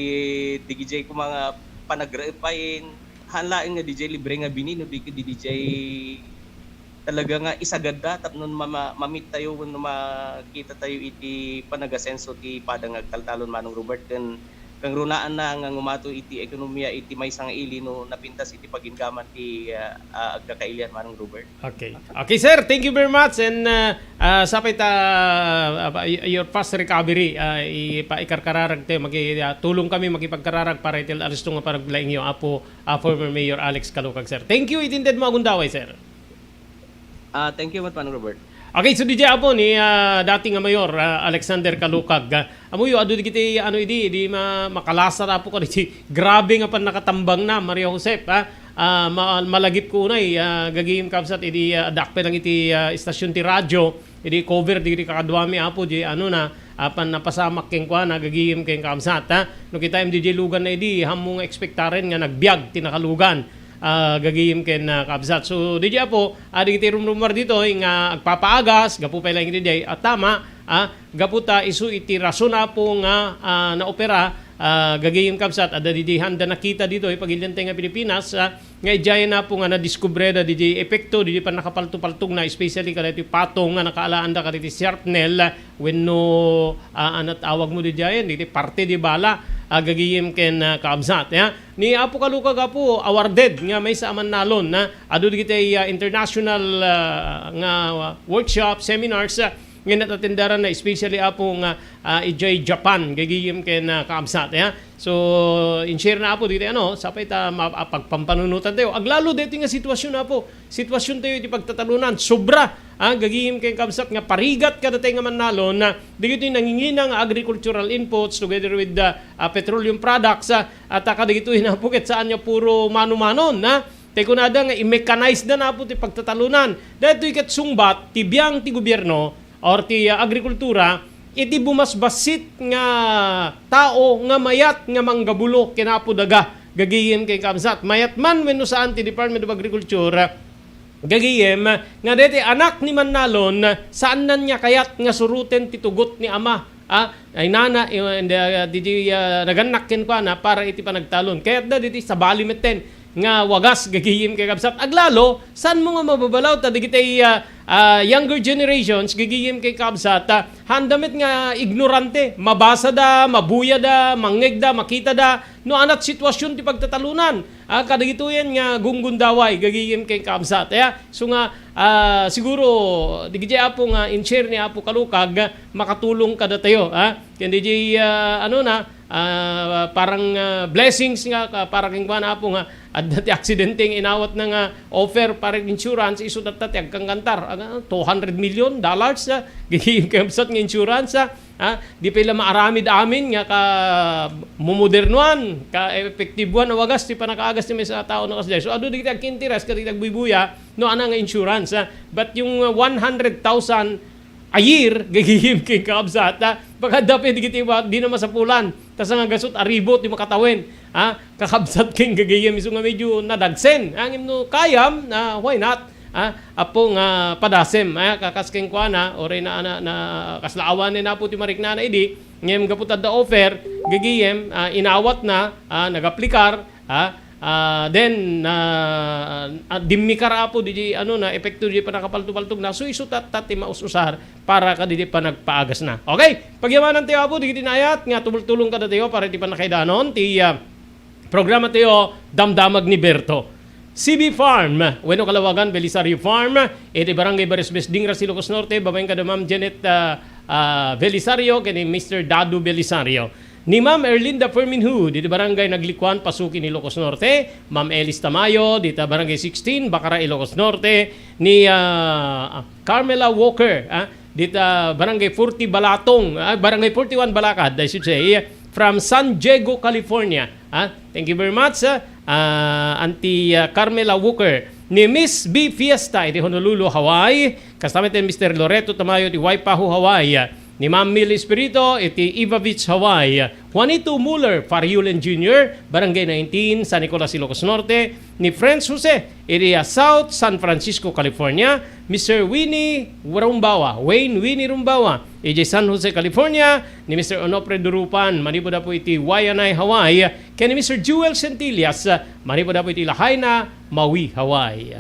diay koma nga panagraepayen. Haan laeng nga diay libre nga bini no di ket diay talaga nga isagadda tapno ma-, ma-, mamit tayo wenno makita tayo iti panagasenso ti pada nga agtaltalon, Manong Robert, ken kangrunaanna nga ngumato iti ekonomiya iti maysa nga ili no napintas iti pagingaman ti, ah, ah, agkakailian, Manong Robert. Okay. Okay, sir. Thank you very much. And, ah, ah, sapay ta, ah, y-, your fast recovery, ah, ipa-, ikarkararag tayo. Maki-, ah, tulong kami makipagkararag para iti alisto nga panaglaingyo, Apo, ah, former Mayor Alex Kalukag, sir. Thank you. Itinded mo agundaway, sir. Ah, thank you met, Manong Robert. Okay, so diay apo ni, ah, dati nga Mayor, ah, Alexander Kalukag. Ah, amoyo, adu digiti, ano, idi, idi ma-, makalasat apo kaditi grabe nga pannakatambangna, Maria Josep, ah. Ah, ma-, malagip ko unay, ah, gagim kabsat, idi, ah, adda pay lang iti, ah, istasyon ti radyo, idi cover digiti kakaduami apo, di, ano na, apan napasamak kenkuana, gagim ken kabsat, ha. No kitaem diay luganna idi, haanmo nga ekspektaren nga nagbiag ti nakalugan. Ah, gagim ken, ah, kabsat. So, diay apo, ah, dagiti rumrumar ditoy nga agpapaagas, gapu pay laeng iti diay, ah, tama, ah, gapu ta isu iti rason apo nga, ah, naopera, Ah, gagayem kabsat, adda didiay handa nakita ditoy pagilian tayo nga Pilipinas, ah, nga idiay na po nga nadiskubreda didiay epekto, didiay pannakapalto-paltog na, especially kadaytoy patong nga nakaalaanda kadaytoy sharpnel, ah, wenno, ah, anat awag mo didiay, didiay parte di bala, ah, gagayem ken, ah, kabsat, ya. Ni Apo Kalukag, Apo, awarded nga maysa a mannalon, na adu didiay, ah, international, ah, nga workshop, seminars, ah, nga natatendaran na, especially, Apo, nga ah, idiay Japan, gagayem ken, ah, kabsat, ya. So, in-share na, Apo, ditoy, ano, sapay ta ma-, ah, pagpampanunutan tayo. Aglalo ditoy nga sitwasyon, Apo. Sitwasyon tayo iti pagtatalunan. Sobra, ah, gagayem ken kabsat nga parigat kadatayo nga mannalon, na dagitoy nangingina nga agricultural inputs together with the, ah, petroleum products, ah, at, ah, kadagitoy na, Apo, ket saan nga puro mano-mano, na tay kunada nga i-mechanize na, Apo, ti pagtatalunan. Daytoy ket sungbat ti biang ti gobierno or ti, ah, agrikultura, iti bumasbasit nga tao nga mayat nga manggabulo ken Apo Daga, gagayem ken kabsat. Mayat man wenno saan ti Department of Agriculture, gagayem, nga deti anak ni mannalon, saan nan niya kayat nga suroten ti tugot ni ama, ah, ay nana, eh, and, ah, didi, ah, nagannak kenkuana para iti panagtalon. Kayatda didi sabali metten nga wagas gagayem ken kabsat. Aglalo, saan mo nga mababalaw ta digitay, ah, ah, younger generations gagayem ken kabsat, ah, handa met nga ignorante, mabasa da, mabuya da, mangngeg da, makita da, no anat sitwasyon ti pagtatalunan, ah, kadagitoyen nga gunggundaway gagayem ken kabsat. Ya, so nga, ah, siguro, digiti, Apo, nga in-share ni Apo Kalukag, makatulong kadatayo, ha? Ken diay, ah, ano na, ah, parang, ah, blessings nga ka-, para kenkuana, Apo, nga adda ti aksidente nga inawatna nga offer para insurance, isu tatta ti agkangkantar. Aga, two hundred million dollars, ah, gagayem ken kabsat nga insurance, ah. Ah, di pay la maaramid amin nga kamomodernoan, kaepektiboan a wagas ti pannakaagas ti maysa a tao nga kasdiay. So, adu dagiti agki-interest, kadagiti agbuybuya, no, ana nga insurance, ah. But yung, ah, one hundred thousand a year, gagayem ken kabsat, ah, pagkadda pay dagiti wa-, di na masapulan. Ta saan nga gasut a ribo ti makatawen, ah, kakabsat ken gagayem, isu nga medyo nadagsen. Ngem no kayam, ah, why not? Ah, Apo nga padasem, ah, kakas kenkuana, uray na, na, na, kasla awanen, Apo, ti mariknana idi, ngem gapu ta adda offer, gagayem, ah, inawatna, ah, nagaplikar, ah, ah, then, ah, ah, dimmikar, Apo, di, ano na, epekto di pannakapalto-paltog na, so isu tatta ti maus-usar para kadidi panagpaagasna. Okay, pagyamanan tayo, Apo, digiti naayat nga tumultulong kadatayo para iti pannakaidanon ti, ah, programa tayo, Damdamag ni Berto. C B Farm, wenno kalawagan Belisario Farm, iti Barangay Barisbes, Dingras, Ilocos Norte, babaen kada Ma'am Janet, ah, ah, Belisario, ken ni Mister Dadu Belisario. Ni Ma'am Erlinda Fermin Hu, dita Barangay Naglikuan, Pasukin, Ilocos Norte. Ma'am Elis Tamayo, dita Barangay sixteen, Bacara, Ilocos Norte. Ni, ah, Carmela Walker, ah, dita Barangay forty Balatong, ah, Barangay forty-one Balakad, I should say, from San Diego, California. Ah, thank you very much, ah, ah, Auntie, ah, Carmela Walker. Ni Miss B Fiesta, iti Honolulu, Hawaii. Kasta met ni Mister Loreto Tamayo, iti Waipahu, Hawaii. Ni Ma'am Mil Espirito, iti Iva Beach, Hawaii. Juanito Muller Fariulen Junior, Barangay nineteen, San Nicolas, Ilocos Norte. Ni Franz Jose, iti, ah, South San Francisco, California. Mister Winnie Rumbawa, Wayne Winnie Rumbawa, iti San Jose, California. Ni Mister Onofre Durupan, manipud, Apo, iti Waianae, Hawaii. Ken ni Mister Jewel Centillas, manipud, Apo, iti Lahaina, Maui, Hawaii.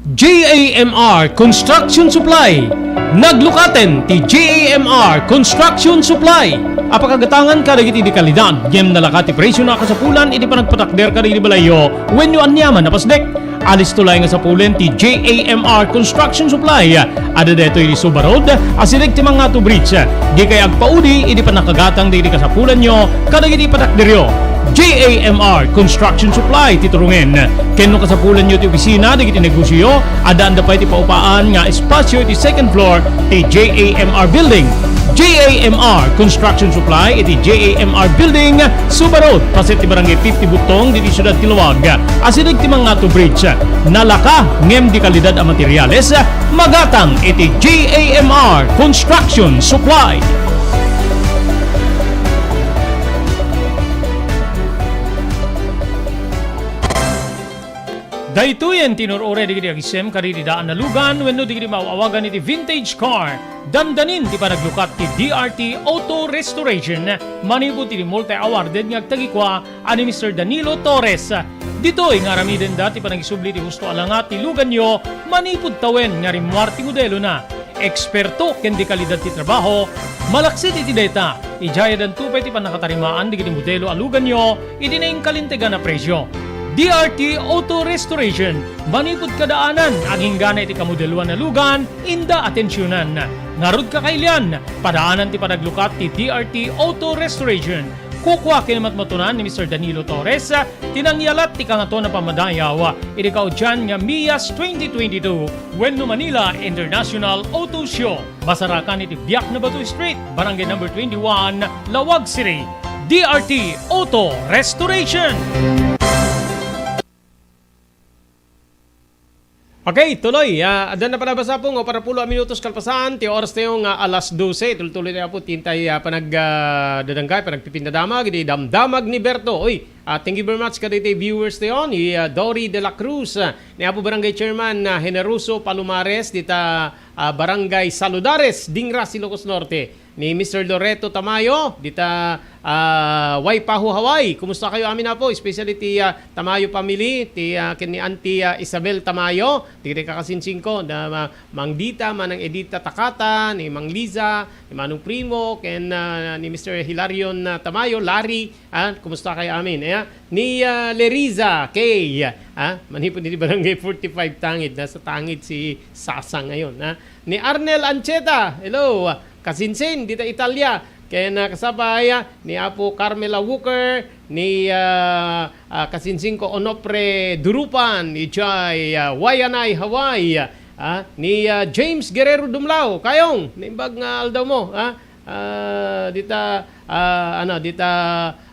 J A M R Construction Supply. Naglukaten ti J A M R Construction Supply a pakagatangan kadagiti dekalidad ngem nalaka ti presio a kasapulan iti panagpatakder kadagiti balayyo wenno aniaman a pasdek. Alisto laeng a sapulen ti J A M R Construction Supply. Adda daytoy iti Suba Road, asideg ti Mangato Bridge. Dikay agpaudi iti pannakagatang dagiti kasapulanyo kadagiti patakderyo. J A M R Construction Supply ti turongen. Ken no kasapulanyo ti opisina dagiti negosioyo, addaanda pay ti paupaan nga espasio iti second floor ti J A M R Building. J A M R Construction Supply iti J A M R Building, Suba Road, paset ti Barangay fifty Butong, diti siudad ti Laoag. Asideg ti Mangato Bridge. Nalaka ngem dekalidad a materiales, magatang iti J A M R Construction Supply. Daytoyen ti nur-uray dagiti agisem kadagiti daan a lugan wenno dagiti maaw-awagan iti vintage car. Dandanin ti panaglukat ti D R T Auto Restoration manipud iti multi-awarded nga agtagikua a ni Mister Danilo Torres. Ditoy nga aramidenda ti panagisubli ti husto a langa ti luganyo manipud tawen nga rimmuar ti modelona. Eksperto ken dekalidad ti trabaho, malaksid iti dayta, idiay addanto pay ti pannakatarimaan dagiti modelo a luganyo iti naingkalintegan a presio. D R T Auto Restoration, manipud kadaanan, aginggana iti kamodeloan a lugan, inda atensionan. Ngarud, kakailian, padaanan ti panaglukat ti D R T Auto Restoration. Kukua ken matmatunan ni Mister Danilo Torres ti nangyalat ti Kangatoan a Pammadayaw iti kaudian nga MIAS twenty twenty-two wenno Manila International Auto Show. Masarakan iti Biak na Bato Street, Barangay Number twenty-one, Laoag City. D R T Auto Restoration. Okay, tuloy. Ah, adda na pala basta po nga upat a pulo a minutos kalpasan ti oras tayo nga alas dose. Tuloy-tuloy tayo po, tintay, ah, panag, ah, dadangkay, panagpipindadamag, di damdamag ni Berto. Uy, ah, thank you very much kadagiti viewers tayo ni, ah, Dory de la Cruz, ah, ni Apo Barangay Chairman, ah, Generoso Palomares, dita, ah, Barangay Saludares, Dingras, Ilocos Norte. Ni Mister Loreto Tamayo, dita, ah, Waipahu, Hawaii. Kumusta kayo amin, Apo? Especially ti, ah, Tamayo family, ti, ah, ken ni Auntie, ah, Isabel Tamayo, ti kakasinsinko, da, ma-, Mang Dita, Manang Edita Takata, ni Mang Liza, ni Manong Primo, ken, ah, ni Mister Hilarion, ah, Tamayo, Larry, ah, kumusta kayo amin? Ayan. Ni, ah, Leriza Kay, ah, manipud iti Barangay forty-five Tangid, nasa Tangid si Sasa ngayon, ah. Ni Arnel Ancheta, hello, kasinsin, dita Italia. Ken, ah, kasapay, ah, ni Apo Carmela Walker, ni, ah, ah, kasinsin ko Onofre Durupan, idiay, ah, Waianae, Hawaii. Ah, ni, ah, James Guerrero Dumlao, Kayong, naimbag nga aldaw mo, ah, ah, dita, ah, ano, dita,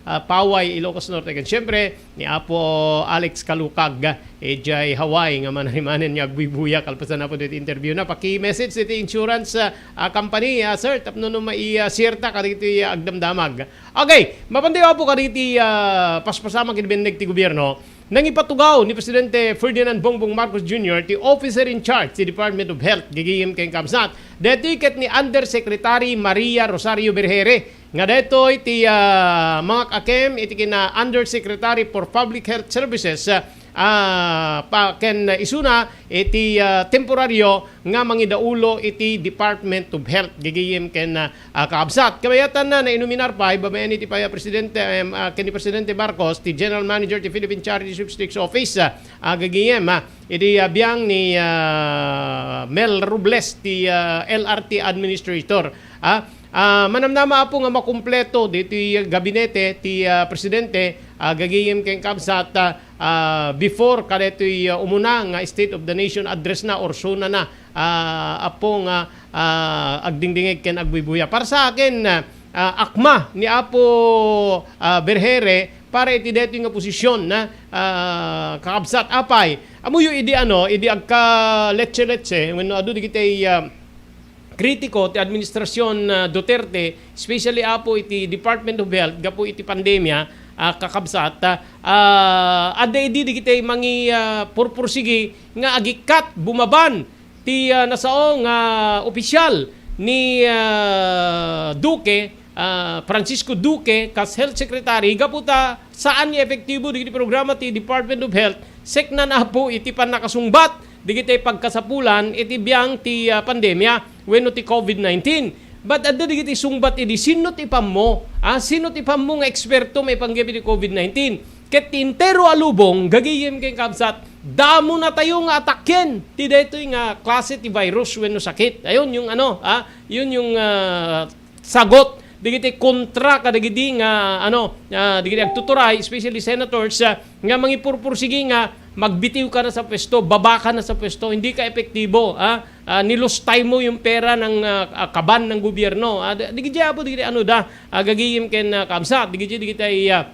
ah, Paway, Ilocos Norte. Ken siyempre, ni Apo Alex Kalukag, idiay Hawaii nga manarimanen nga agbuybuya kalpasan na po diti interview na. Paki-message diti insurance, ah, ah, company, ah, sir, tapno no mai-, ah, share ta kadagiti, ah, agdamdamag. Okay, mapantayo po kadagiti, ah, paspasamak iti benneg ti gobierno. Nangipatugaw ni Presidente Ferdinand Bongbong Marcos Junior ti officer in charge ti Department of Health, gigim ken kabsat. Daytoy ket ni Undersecretary Maria Rosario Berhere. Nga daytoy ti, ah, mangak-akem iti kina Undersecretary for Public Health Services, ah, pa, ken isuna iti, ah, temporaryo nga mangidaulo iti Department of Health, gigim ken, ah, ah, kaabsat. Kabayatan na, nainuminar pay, babaen iti pay-, Presidente, em, ah, ken ni Presidente Marcos, ti General Manager ti Philippine Charity Statistics Office, ah, ah, gigim, ah, iti, ah, biang ni, ah, Mel Robles, ti, ah, L R T Administrator. Ah, Ah, manamnama, Apo, nga makumpleto ditoy gabinete ti, ah, presidente, ah, gagayem ken kabsat, ah, ah, before kadaytoy, ah, umuna nga State of the Nation Address na or SONA na, ah, Apo, nga, ah, agdingdingeg ken agbuybuya. Para sa akin, ah, ah, akma ni Apo, ah, Berhere para iti daytoy nga posisyon na, ah, kakabsat. Apay, ammoyo idi ano, idi agka-letse-letse, wenno adu digitay, ah, kritiko ti administrasyon, ah, Duterte, especially, Apo, iti Department of Health gapu iti pandemia, ah, kakabsat, ah, ah, adda idi dagiti mangi-, ah, purpursigi nga agikkat, bumaban ti, ah, nasao nga opisyal ni, ah, Duque, ah, Francisco Duque, kas Health Secretary, gapu ta saan nga epektibo dagiti programa ti Department of Health, seknan, Apo, iti pannakasungbat dagiti pagkasapulan iti biang ti, ah, pandemia wenno ti COVID nineteen. But adda dagiti sungbat idi, sino ti ipammo? Ah, sino ti ipammo nga eksperto maipanggep iti COVID nineteen? Ket ti entero a lubong, gagayem ken kabsat, damo natayo nga atakken ti daytoy nga klase ti virus wenno sakit. Ayun, yung ano, ah, yun yung, ah, sagot dagiti kontra kadagidi nga, ano, ah, dagiti agtuturay, especially senators, ah, nga mangipurpursigi nga magbitiw ka na sa pwesto, baba ka na sa pwesto, hindi ka epektibo, ah, ah, nilustay mo yung pera ng, ah, ah, kaban ng gobyerno. Ah, di, di, Apo, dagiti ano da, ah, gagayem ken, ah, kabsat, dagiti, dagiti, ah,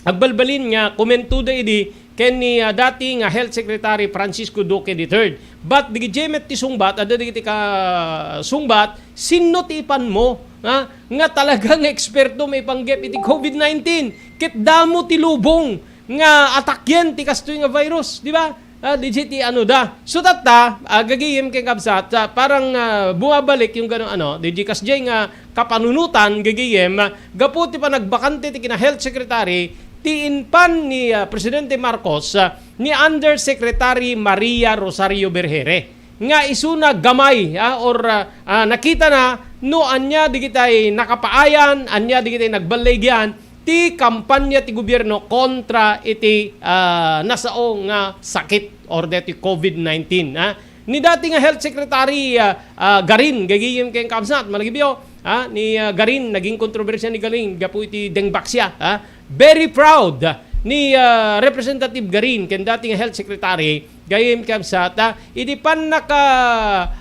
agbalbalin nga komento da idi ken ni, ah, dati nga Health Secretary Francisco Duque the third. But dagiti met ti sungbat, adda dagiti kasungbat, sino ti ipanmo, ha? Nga talaga nga eksperto maipanggep iti COVID nineteen. Ket damo ti lubong nga atakken ti kastoy nga virus, di ba? Ah, legit ti ano da. So tatta, ah, gagayem ken kabsat, ah, parang, ah, bumabalik yung gano'ng ano, di di kasjay nga kapanunutan, gagayem, ah, gapu ti panagbakante ti kina health secretary, ti inpan ni, ah, Presidente Marcos, ah, ni Undersecretary Maria Rosario Berhere. Nga isuna gamay, ah, or, ah, ah, nakita na no ania digitay nakapaayan, ania digitay nagballigian, ti kampanya ti gobierno kontra iti, ah, nasao nga sakit or deti covid nineteen, ah. Ni dati nga Health Secretary, ah, ah, Garin, gagayem ken kabsat, malagipyo, ah, ni, ah, Garin, naging kontrobersia ni Garin gapu iti dengbaksia, ah. Very proud ni, ah, Representative Garin ken dati nga Health Secretary, gayem kabsat, ah, idi pannaka,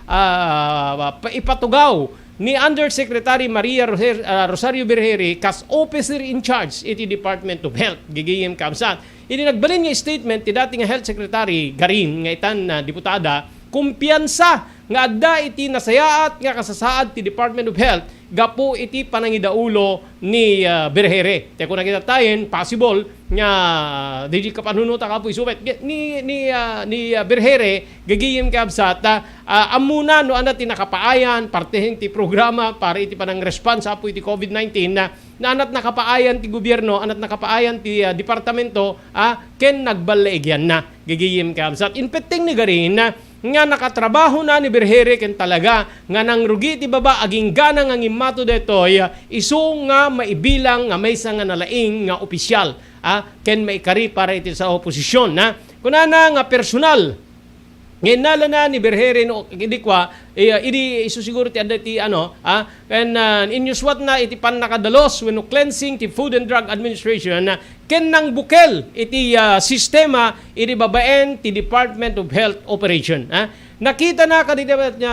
ah, pa-, ipatugaw ni Undersecretary Maria Roser-, ah, Rosario Berhere kas officer in charge iti Department of Health, gigiyem kabsat. Idi nagbalin nga statement ti dati nga Health Secretary Garin nga itan na diputada, kumpiyansa nga adda iti nasayaat nga kasasaad ti Department of Health gapu iti panangidaulo ni, ah, Berhere. Ti kunana kita tayen, possible nga di kapanunutan kapu isubet ni, ni, ah, ni, ah, Berhere, gagayem kabsat, ah, ah, ammona no ania ti nakapaayan, partehen ti programa para iti panang-response apu iti covid nineteen, na, na ania't nakapaayan ti gobierno, ania't nakapaayan ti, ah, departamento, ah, ken nagballigianna. Gagayem kabsat. Inpetteng ni Garin, ah, nga nakatrabahona ni Berhere ken talaga nga nangrugi ti baba agingga na nga ngimmato daytoy, ah, isu nga maibilang nga maysa nga nalaing nga opisyal, ah, ken maikari para iti sa oposisyon, ah. Kunana nga personal nga innalana ni Berhere no, idi kua, eh, idi isu siguro ti adda ti ano, ah, ken, ah, inyuswatna iti pannakadalus wenno cleansing ti Food and Drug Administration, ah, ken nangbukel iti, ah, sistema idi babaen ti Department of Health operation, ah. Nakitana kadi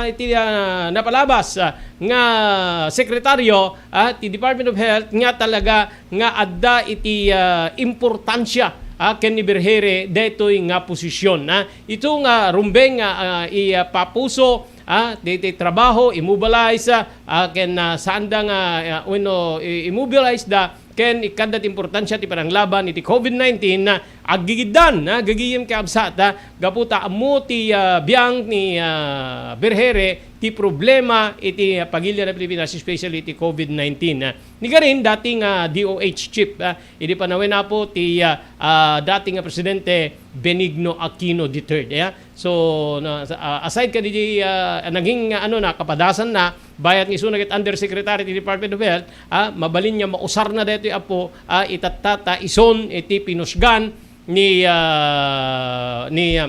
iti, ah, napalabas, ah, nga sekretaryo, ah, ti Department of Health nga talaga nga adda iti, ah, importansia, ah, ken ni Berhere daytoy nga posisyon, ah. Ito nga rumbeng nga, ah, i, ah, papuso, ah, daytoy trabaho, immobilize, ah, ah, ken, ah, saanda nga, ah, wenno i-, immobilize da ken ikkadda ti importansia ti pananglaban iti covid nineteen, ah, aggigiddan, ah, gagayem kabsat, ah, gapu ta ammo ti, ah, biang ni, ah, Berhere ti problema iti, ah, pagilian a Pilipinas, especially iti covid nineteen, ah. Ni Garin, dati nga D O H chief, ah, idi panawen apo ti, ah, ah, dati nga presidente Benigno Aquino the third, ah. So, na, sa, ah, aside kadi, ah, naging, ah, ano na, kapadasan na, bayat nga isuna ket undersecretary ti Department of Health, ah, mabalin nga mausar na daytoy apo, ah, itattata ison iti pinusgan ni, ah, ni, ah,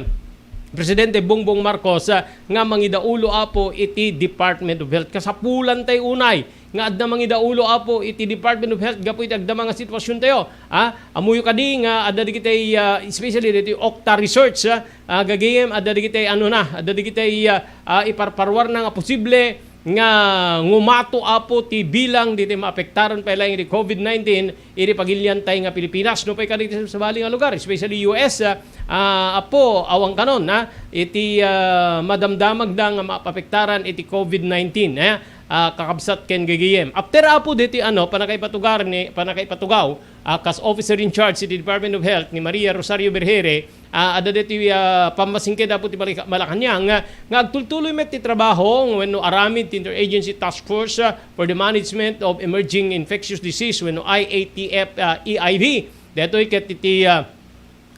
Presidente Bongbong Marcos, ah, nga mangidaulo apo iti Department of Health. Kasapulan tay unay nga adda mangidaulo apo iti Department of Health gapu iti agdama nga sitwasyon tayo. Ah, ammoyo kadi nga adda digitay, ah, especially diti Octa Research, ah, ah, gagayem, adda digitay ano na, adda digitay, ah, ah, iparparwarna nga posible nga ngumato apo ti bilang diti maapektaran pay laeng iti covid nineteen iti pagilian tay nga Pilipinas. No pay kadi iti sabali nga lugar, especially U S, ah, ah, apo, awan kanon, ah, iti, ah, madamdamagda nga maapektaran iti covid nineteen, eh, ah, kakabsat ken gagayem. After apo diti ano, panakaipatugar ni, panakaipatugaw, ah, kas officer in charge iti Department of Health ni Maria Rosario Berhere, ah, adda daytoy, ah, pammasingked apo ti Malika-, Malacañang, ah, nga agtultuloy met ti trabaho wenno aramid ti Interagency Task Force, ah, for the Management of Emerging Infectious Disease wenno I A T F, ah, E I D. Daytoy ket iti, ah,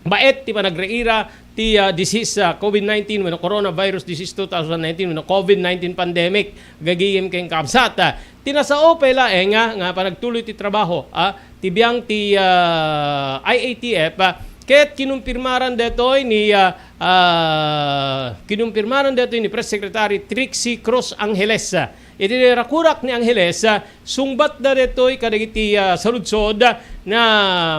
baet ti panagriira ti, ah, disease, ah, covid nineteen wenno coronavirus disease two thousand nineteen wenno covid nineteen pandemic, gagayem ken kabsat. Ah, ti nasao pay laeng nga, nga panagtuloy ti trabaho, ah, ti biang ti, ah, I A T F, ah, ket kinumpirmaran daytoy ni, ah, ah, kinumpirmaran daytoy ni Press Secretary Trixie Cruz Angeles. Ah, iti rakurak ni Angeles, ah, sungbatda daytoy kadagiti, ah, saludsod na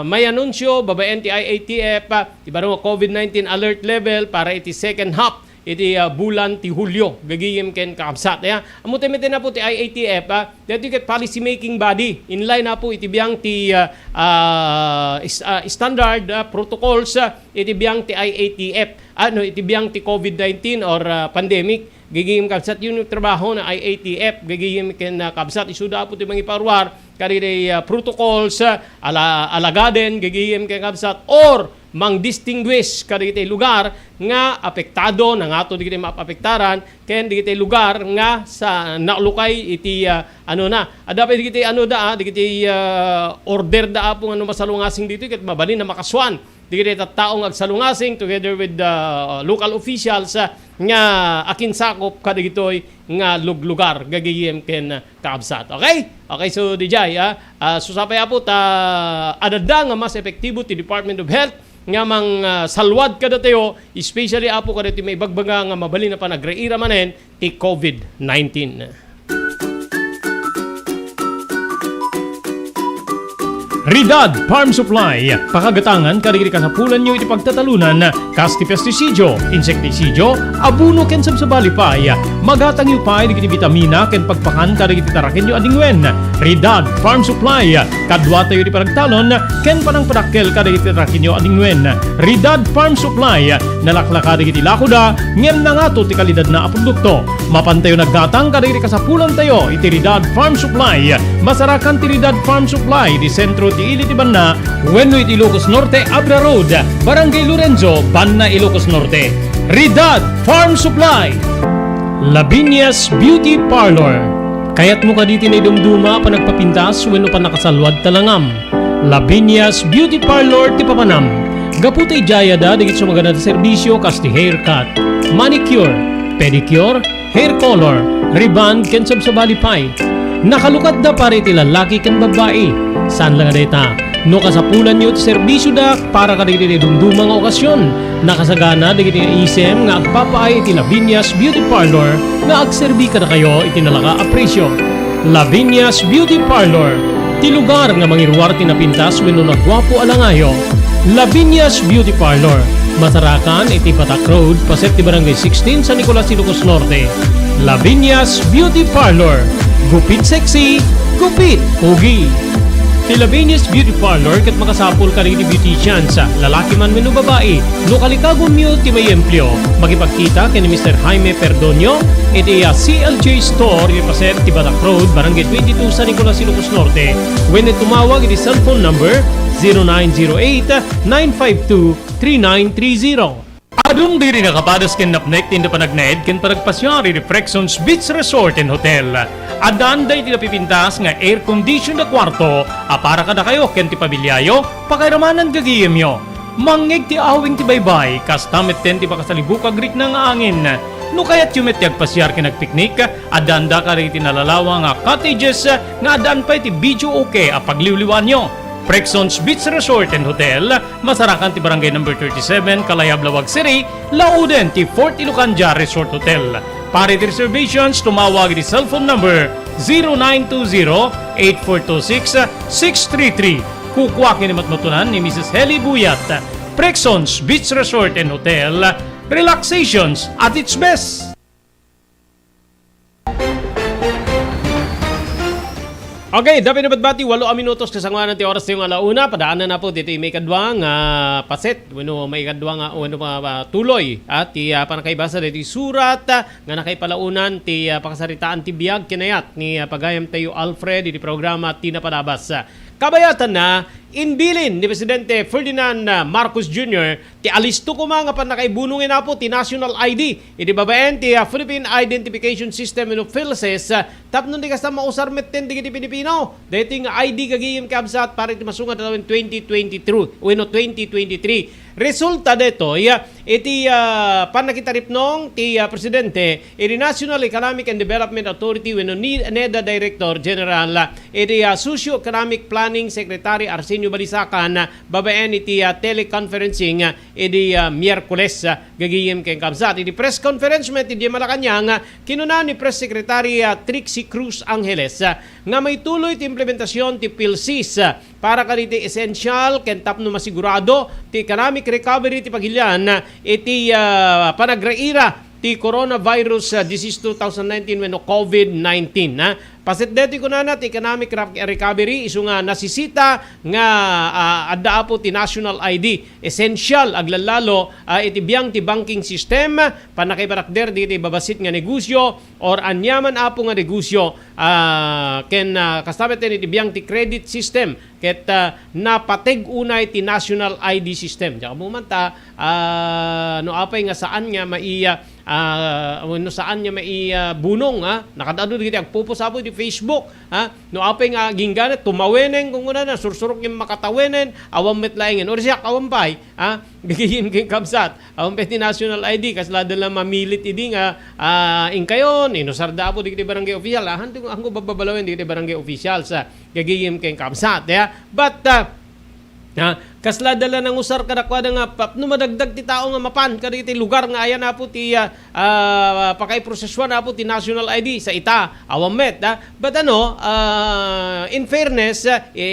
mayanunsio babaen ti I A T F, ah, ti baro nga covid nineteen alert level para iti second half iti, ah, bulan ti Hulio, gagayem ken kakabsat. Aya, ammo ti met apo ti I A T F, ah, daytoy ket policy making body, in line apo iti biang ti, ah, ah, is-, ah, standard, ah, protocols, ah, iti biang ti I A T F, ano, iti biang ti covid nineteen or, ah, pandemic. Gigim kabsat, yun yung trabaho na I A T F, gigim ken, ah, kabsat, isuda po ti mangiparuar, kadagiti, ah, protocols, ah, ala-, alagaden, gigim ken kabsat, or mang distinguish kadagiti lugar nga apektado, nangato dagiti maapektaran, ken dagiti lugar nga sa naulukay iti, ah, ano na. Adda pa dagiti ano da, ah, dagiti, ah, order da apo nga no masalungasing ditoy, ket mabalin na makasuan dagiti tattao nga agsalungasing together with the local officials, ah, nga akinsakop kadagitoy nga luglugar, gagayem ken, ah, kaabsat. Okay? Okay, so, dijay, ah, ah, so, sapay apo ta adda nga mas epektibo ti Department of Health nga mang, ah, salwad kadatayo, especially apo kadatayo maibagbaga nga mabalin a panagraira manen ti covid nineteen. Ridad Farm Supply, pakagatangan kadagiti kasapulanyo iti pagtatalunan, kas ti pestisidio, insektisidio, abono ken sabsabali pay. Magatangyo pay dagiti bitamina ken pagpakan kadagiti tarakenyo a dingwen. Ridad Farm Supply, kaduatayo ti panagtalon ken panangpadakkel kadagiti tarakenyo a dingwen. Ridad Farm Supply, nalaklaka dagiti lakoda ngem nangato ti kalidadna a produkto. Mapantayo naggatang kadagiti kasapulantayo iti Ridad Farm Supply. Masarakan ti Ridad Farm Supply iti sentro ti ili ti banna wenno iti Ilocos Norte, Abra Road, Barangay Lorenzo, Banna, Ilocos Norte. Ridad Farm Supply. Lavinia's Beauty Parlor. Kayatmo kadi ti naidumduma a panagpapintas wenno pannakasalwad ta langam? Lavinia's Beauty Parlor ti papanam. Gapu ta idiay adda dagiti sumagana a serbisio kas ti haircut, manicure, pedicure, hair color, rebond, ken sabsabali pay. Nakalukatda para iti lallaki ken babbai. Saan la nga dayta, no kasapulanyo ti serbisioda para kadagiti naidumduma nga okasion, nakasagana dagiti isem nga agpapaay iti Lavinia's Beauty Parlor nga agserbi kadakayo iti nalaka a presio. Lavinia's Beauty Parlor, ti lugar nga mangiruar ti napintas wenno naguapo a langayo. Lavinia's Beauty Parlor, masarakan iti Batak Road, paset ti Barangay sixteen, San Nicolas, Ilocos Norte. Lavinia's Beauty Parlor, gupit sexy, gupit pogi. Ti Lavinia's Beauty Parlor ket makasapul kadagiti beauticians, lalaki man wenno babai. No kalikagumyo ti maiempleo, makipagkita ken ni Mister Jaime Perdonio iti, ah, C L J Store, iti paset ti Batak Road, Barangay twenty-two, San Nicolas, Ilocos Norte, wenno tumawag iti cellphone number zero nine zero eight, nine five two, three nine three zero. Adun diri nakapadas ken napnek ti inda panagnaed ken panagpasiar iti Prexons Beach Resort and Hotel. Addan daytoy napipintas nga air conditioned a kuarto a para kadakayo ken ti pamiliayo, pakairamanan gagayemyo. Mangngeg ti awing ti baybay, kasta metten ti pakasalibuk a agrikna nga angin. No kayatyo met ti agpasiar ken agpiknik, addanda kadagiti nalalawa nga cottages nga addaan pay ti videoke a pagliwliwaanyo. Prexons Beach Resort and Hotel, masarakan ti Barangay number thirty-seven, Kalayab, Laoag City, lauden ti Fort Ilocandia Resort Hotel. Para iti reservations, tumawag iti cellphone number zero nine two zero, eight four two six, six three three. Kukua ken ni matmatunan ni Missus Helly Buyat. Prexons Beach Resort and Hotel, relaxations at its best. Okay, dapay na batbati, walo a minutos kasangoanan ti oras tayo nga ala una. Padaanan na po dito yung may kadwa nga paset, wano may kadwa nga, wano pa, pa, tuloy. At ti, ah, panakaibasa dito yung surat, ah, nga nakaipalaunan ti, ah, pakasaritaan ti biag kinayat ni, ah, pagayam tayo Alfred, iti programa Tina Padabas. Kabayatan na, inbilin ni Presidente Ferdinand, ah, Marcos Junior ti alisto koma nga pannakaibunong inapo ti national I D iti babaen ti, ah, Philippine Identification System wenno PhilSys, ah, tapno di kasta mausar metten dagiti Pilipino. Daytoy nga I D gagayem kabsat para iti masungad a tawen twenty twenty-two wenno twenty twenty-three. Resulta daytoy, ah, iti, ah, pannakitaripnong ti, ah, Presidente iti National Economic and Development Authority wenno ni-, NEDA Director General, ah, iti, ah, Socio-Economic Planning Secretary Arsenio Balisacan, ah, babaen iti, ah, teleconferencing, ah, idi, ah, Miyerkules, ah, gagayem ken kabsat. Idi press conference met idi Malacañang, ah, kinuna ni Press Secretary, ah, Trixie Cruz Angeles, ah, nga maituloy ti implementasyon ti PhilSys, ah, para kaditi essential ken tapno masigurado ti economic recovery ti pagilian, ah, iti, ah, panagraira ti coronavirus, ah, disease two thousand nineteen wenno covid nineteen, ah. Paset detoy kunana ti economic rec-, recovery, isu nga nasisita nga, ah, adda apo ti national I D. Essential, aglallalo, ah, iti biang ti banking system, pannakaiparakder dagiti babassit nga negosyo, or aniaman apo nga negosyo, ah, ken, ah, kasta met iti biang ti credit system, ket, ah, napateg unay ti national I D system. Diak ammo man ta, ah, no apay nga saan nga mai-, ah, wenno saan nga mai-, ah, bunong, ah. Nakaad-adu dagiti agpupos apo iti Facebook, ah. No apay nga agingga na, tumawenen, kunkunana, sursurok nga makatawenen, awan met laengen. Or siak, awan pay, ah. Gagayem ken kabsat. Awan pay ti national I D, kasla da la mamilit idi nga, ah, inkayon, inusarda apo dagiti barangay official. Ah, hanto, hanto babbabalawen dagiti barangay officials, ah. Gagayem ken kabsat, ya. But, ah, Ah, kasla da la nangusar kadakuada nga pap-, no madagdag ti tao nga mapan kadagiti lugar nga ayan apo ti, ah, ah, pakaiprosesuan apo ti national I D sa ita, awan met, ah. But ano, ah, in fairness, ah, i-,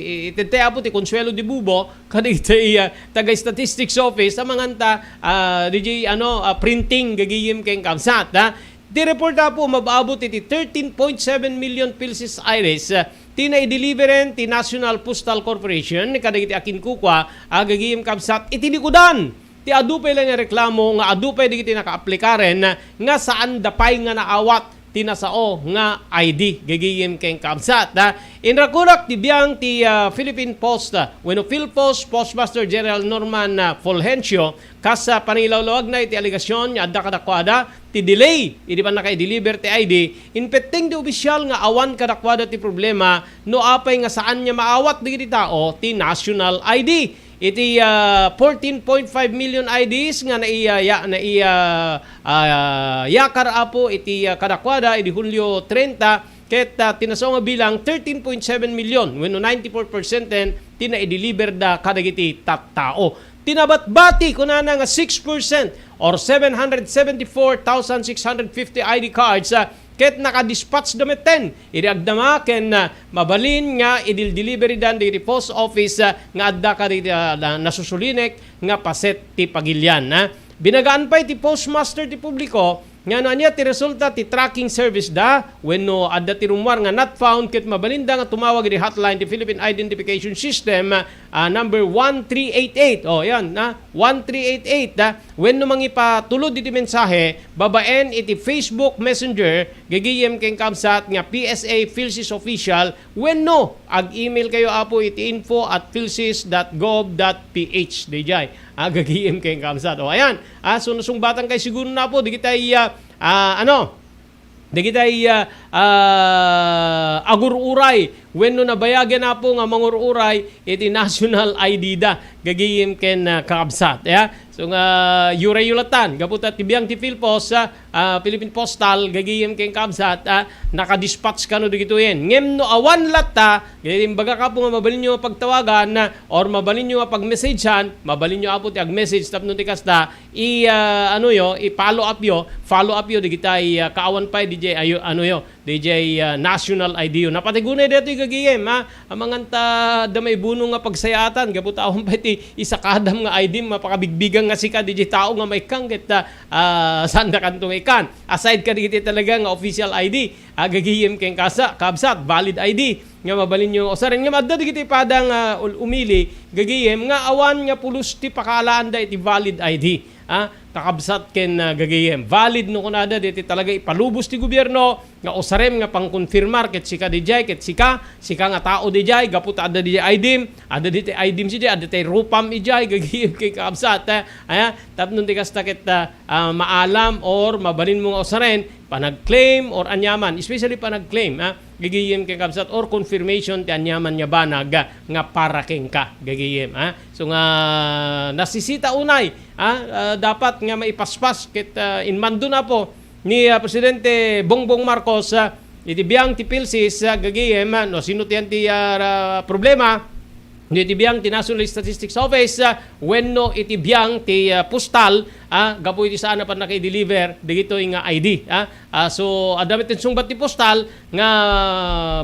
i-, itedte apo ti Consuelo de Bubo, kadagiti, ah, taga Statistics Office, a manganta, ah, D J, ano, ah, printing, gagayem ken kabsat, ah. Ti report apo, mababot iti thirteen point seven million PhilSys Iris, ah, ti naidiliberen ti National Postal Corporation kadagiti akinkukua a gagayem kabsat iti likudan ti adu pay la nga reklamo nga adu pay dagiti nakaaplikaren nga saan da pay nga naawat ti nasao nga I D gagayem ken kabsat. Ah, inrakurak ti biang ti, ah, Philippine Post, ah, wenno PhilPost Postmaster General Norman, ah, Fulgencio kas, ah, panangilawlawagna iti alegasyon nga adda kadakuada ti delay idi pannakaideliver ti I D, impetteng ti opisyal nga awan kadakuada ti problema no apay nga saan nga maawat dagiti tao ti national I D. Iti, ah, fourteen point five million I Ds nga naiya-, ya-, naiya-, ah, yakar apo iti, ah, kadakuada idi Hulio treinta, ket, ah, ti nasao nga bilang, thirteen point seven million wenno ninety-four percent ti naideliver da kadagiti tattao. Ti nabatbati, kunana nga six percent or seven hundred seventy-four thousand six hundred fifty I D cards, ah, ket nakadispatch da metten idi agdama ken, ah, mabalin nga idil-delivery dan dagiti post office, ah, nga adda kadagiti, ah, na-, nasusulinek nga paset ti pagilian, ah. Binagaan pay ti postmaster ti publiko nga no ania ti resulta ti tracking service da, wenno adda ti rummuar nga not found, ket mabalinda nga tumawag iti hotline ti Philippine Identification System, ah, number one three eight eight. Oh, yan, na, one three eight eight, ah. Wenno mangipatulod iti mensahe babaen iti Facebook Messenger, gagayem ken kabsat nga P S A PhilSys Official, wenno ag-email kayo, apo, iti info at philsys dot gov dot P H, D J. Ah, gagayem ken kabsat. O, ayan. Ah, sunu-, sungbatan kay siguro na, apo, dagitay, ah, ah, ano, dagitay, ah, ah, agur-uray wenno nabayagen, apo, nga mangur-uray iti national I D da, gagayem ken, ah, kakabsat, ya. So nga, uray-uray latta, gapu ta ti biang ti PhilPost, ah, ah, Philippine Postal, gagayem ken kabsat, ah, nakadispatch kano dagitoyen. Ngem no awan latta, gagayem, imbagak, apo, nga mabalinyo pagtawagan, ah, or mabalinyo nga pagmessagean, mabalinyo, apo, ti agmessage tapno ti kasta, i, ah, anoyo, i-follow up yo, follow up yo, dagitay, ah, kaawan pay, D J, ayo, anoyo, D J, ah, national I D yo. Napatigunay daytoy gagayem, ha? Amangan ta adda maibuno nga pagsayaatan, gapu ta awan pay ti isakadam nga I D, mapakabigbigang nga sika, D J, tao nga maikkang, ket, ah, ah, saan da kanto nga ikkan? Aside kadagiti talaga nga official I D, ah, gagayem ken kasa-, kabsat, valid I D, nga mabalinyo usaren. Ngem adda dagiti pada nga ul-, umili, gagayem, nga awan nga pulos ti pakaalaanda iti valid I D. Ah, kakabsat ken, ah, gagayem. Valid no kunada, daytoy talaga ipalubos ti gobierno nga usarem nga pangkonfirmar ket sika D J, ket sika, sika nga tao D J, gapu ta adda D J I D-m, adda daytoy I D-m sidi, adda tay rupam D J, gagayem ken kakabsat, eh. Aya, tapno ti kasta ket, ah, ah, maalam or mabalinmo nga usaren, panag-claim or aniaman, especially panag-claim, ah, gagayem ken kabsat, or confirmation ti aniaman nga banag, ah, nga para kenka, gagayem, ah. So nga nasisita unay, ah, ah, dapat nga maipaspas ket, ah, inmando na po ni, ah, Presidente Bongbong Marcos, ah, iti biang ti PhilSys, ah, gagayem, ah, no sino ti, ah, ra-, problema, no iti biang ti National Statistics Office, ah, wenno iti biang ti, ah, postal, ah, gapu iti saan a pannakaideliver dagitoy nga I D, ah. Ah, so, adda met ti sungbat ti postal nga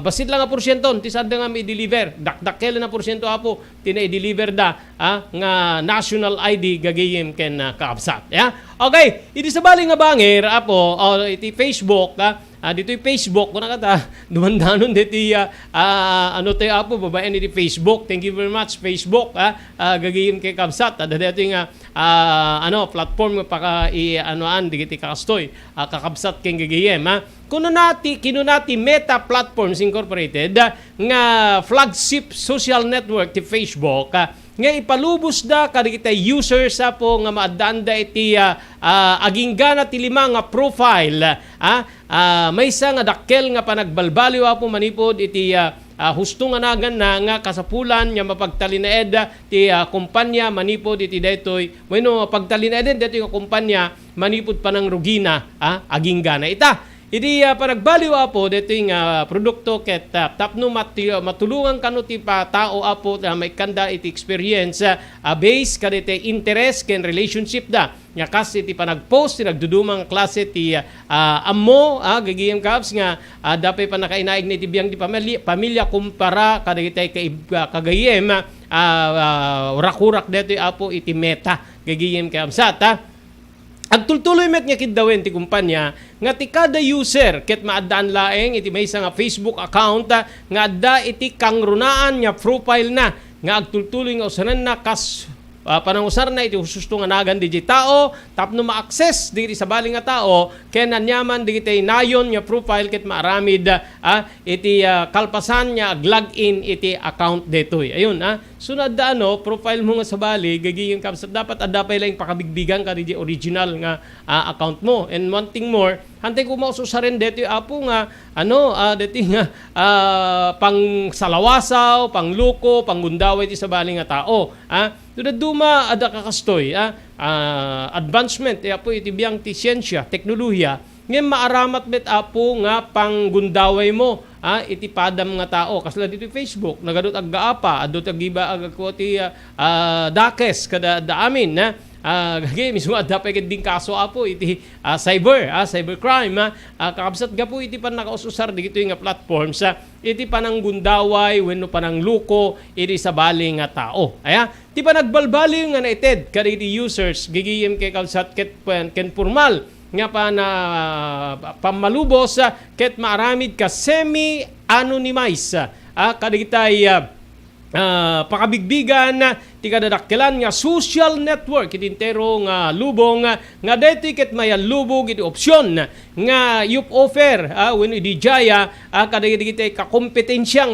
bassit la nga porsienton ti saanda nga maideliver. Dakdakkel a porsiento, apo, ti naideliver da, ah, nga national I D gagayem ken, ah, kakabsat. Ya? Okay, idi sabali nga bangir, apo, o iti Facebook, ah, ah, ditoy Facebook, kuna kata, dumandanon ditoy, ah, ah, ano tayo, Apo, babaen iti Facebook. Thank you very much, Facebook, ah, ah, gagayem ken kabsat. Adda ditoy nga, ah, ano, platform nga paka-, i-, anoan, digiti kakastoy, ah, kakabsat ken gagayem, ah. Kunana ti, kinuna ti Meta Platforms Incorporated, ah, nga flagship social network ti Facebook, ah, nga ipalubosda kadagiti users, Apo, nga maaddaanda iti, ah, ah, aginggana ti lima nga profile, ah, ah, maysa nga dakkel nga panagbalbaliw, Apo, manipud iti, ah, ah, husto nga naganna nga kasapulan nga mapagtalinaed ti, ah, kumpanya manipud iti daytoy, wenno pagtalinaeden daytoy nga kumpanya manipud panangrugina, ah, aginggana ita. Idi, ah, panagbaliw, Apo, daytoy nga produkto ket, ah, tapno mati-, matulongan kano ti pa-, tao, Apo, nga maikkanda iti experience, ah, ah, base kadaytoy interest ken relationship da. Nga kas iti panagpost ti nagduduma nga klase ti, ah, ammo, ah, gagayem kabs nga, ah, adda pay pannakainaigna iti biang ti pamili-, pamilya kumpara kadagiti kaib-, ah, kagayem, ah, ah, rakurak daytoy, Apo, iti Meta, gagayem kabsat, ah. Agtultuloy met nga kiddawen ti kumpanya nga ti kada user ket maaddaan laeng iti maysa nga Facebook account, ah, nga adda iti kangrunaan nga profile na nga agtultuloy nga usarenna kas, ah, panangusarna iti husto nga nagan dagiti tao tapno ma-access dagiti sabali nga tao ken aniaman dagiti nayon nga profile ket maaramid, ah, iti, ah, kalpasan nga ag-login iti account daytoy. Ayun, ah. So, no adda, ano, profile mo nga sabali, gagayem kabsat, dapat adda pay laeng pakabigbigan kadagiti original nga, ah, account mo. And one thing more, hantay ko maus-usaren daytoy, Apo, nga, ano, ah, daytoy nga, ah, pangsalawasaw, pangloko, panggundaway ti sabali nga tao, ah. No dadduma, adda kakastoy, ah, ah, advancement, eh, Apo, iti biang ti siensia, teknolohiya, ngem maaramat met, Apo, nga panggundaway mo, ah, iti padam nga tao. Kasla ditoy Facebook, nagadu ti aggaapa, adu ti aggiba, agkuha ti, ah, ah, dakes kada adda amin, ah. Ah, gagi, mismo adda pay ket ding kaso, Apo, iti, ah, cyber, ah, cybercrime, ah. Ah, kakabsat, gapu iti pannakaus-usar dagitoy nga platforms, ah, iti pananggundaway wenno panangluko iti sabali nga tao. Aya, ti panagbalbaliw nga naited kadagiti users, gagayem ken kabsat, ket pen-, ken pormal nga pana-, pammalubos, ah, ket maaramid ka semi-anonymized, ah, kadagitay, ah, ah, pakabigbigan ti kadadakkelan nga social network iti entero nga lubong, ah, nga daytoy ket mayallubog iti opsion nga you've offer, ah, wenno idi jaya, ah, kadagiti kakompetensia nga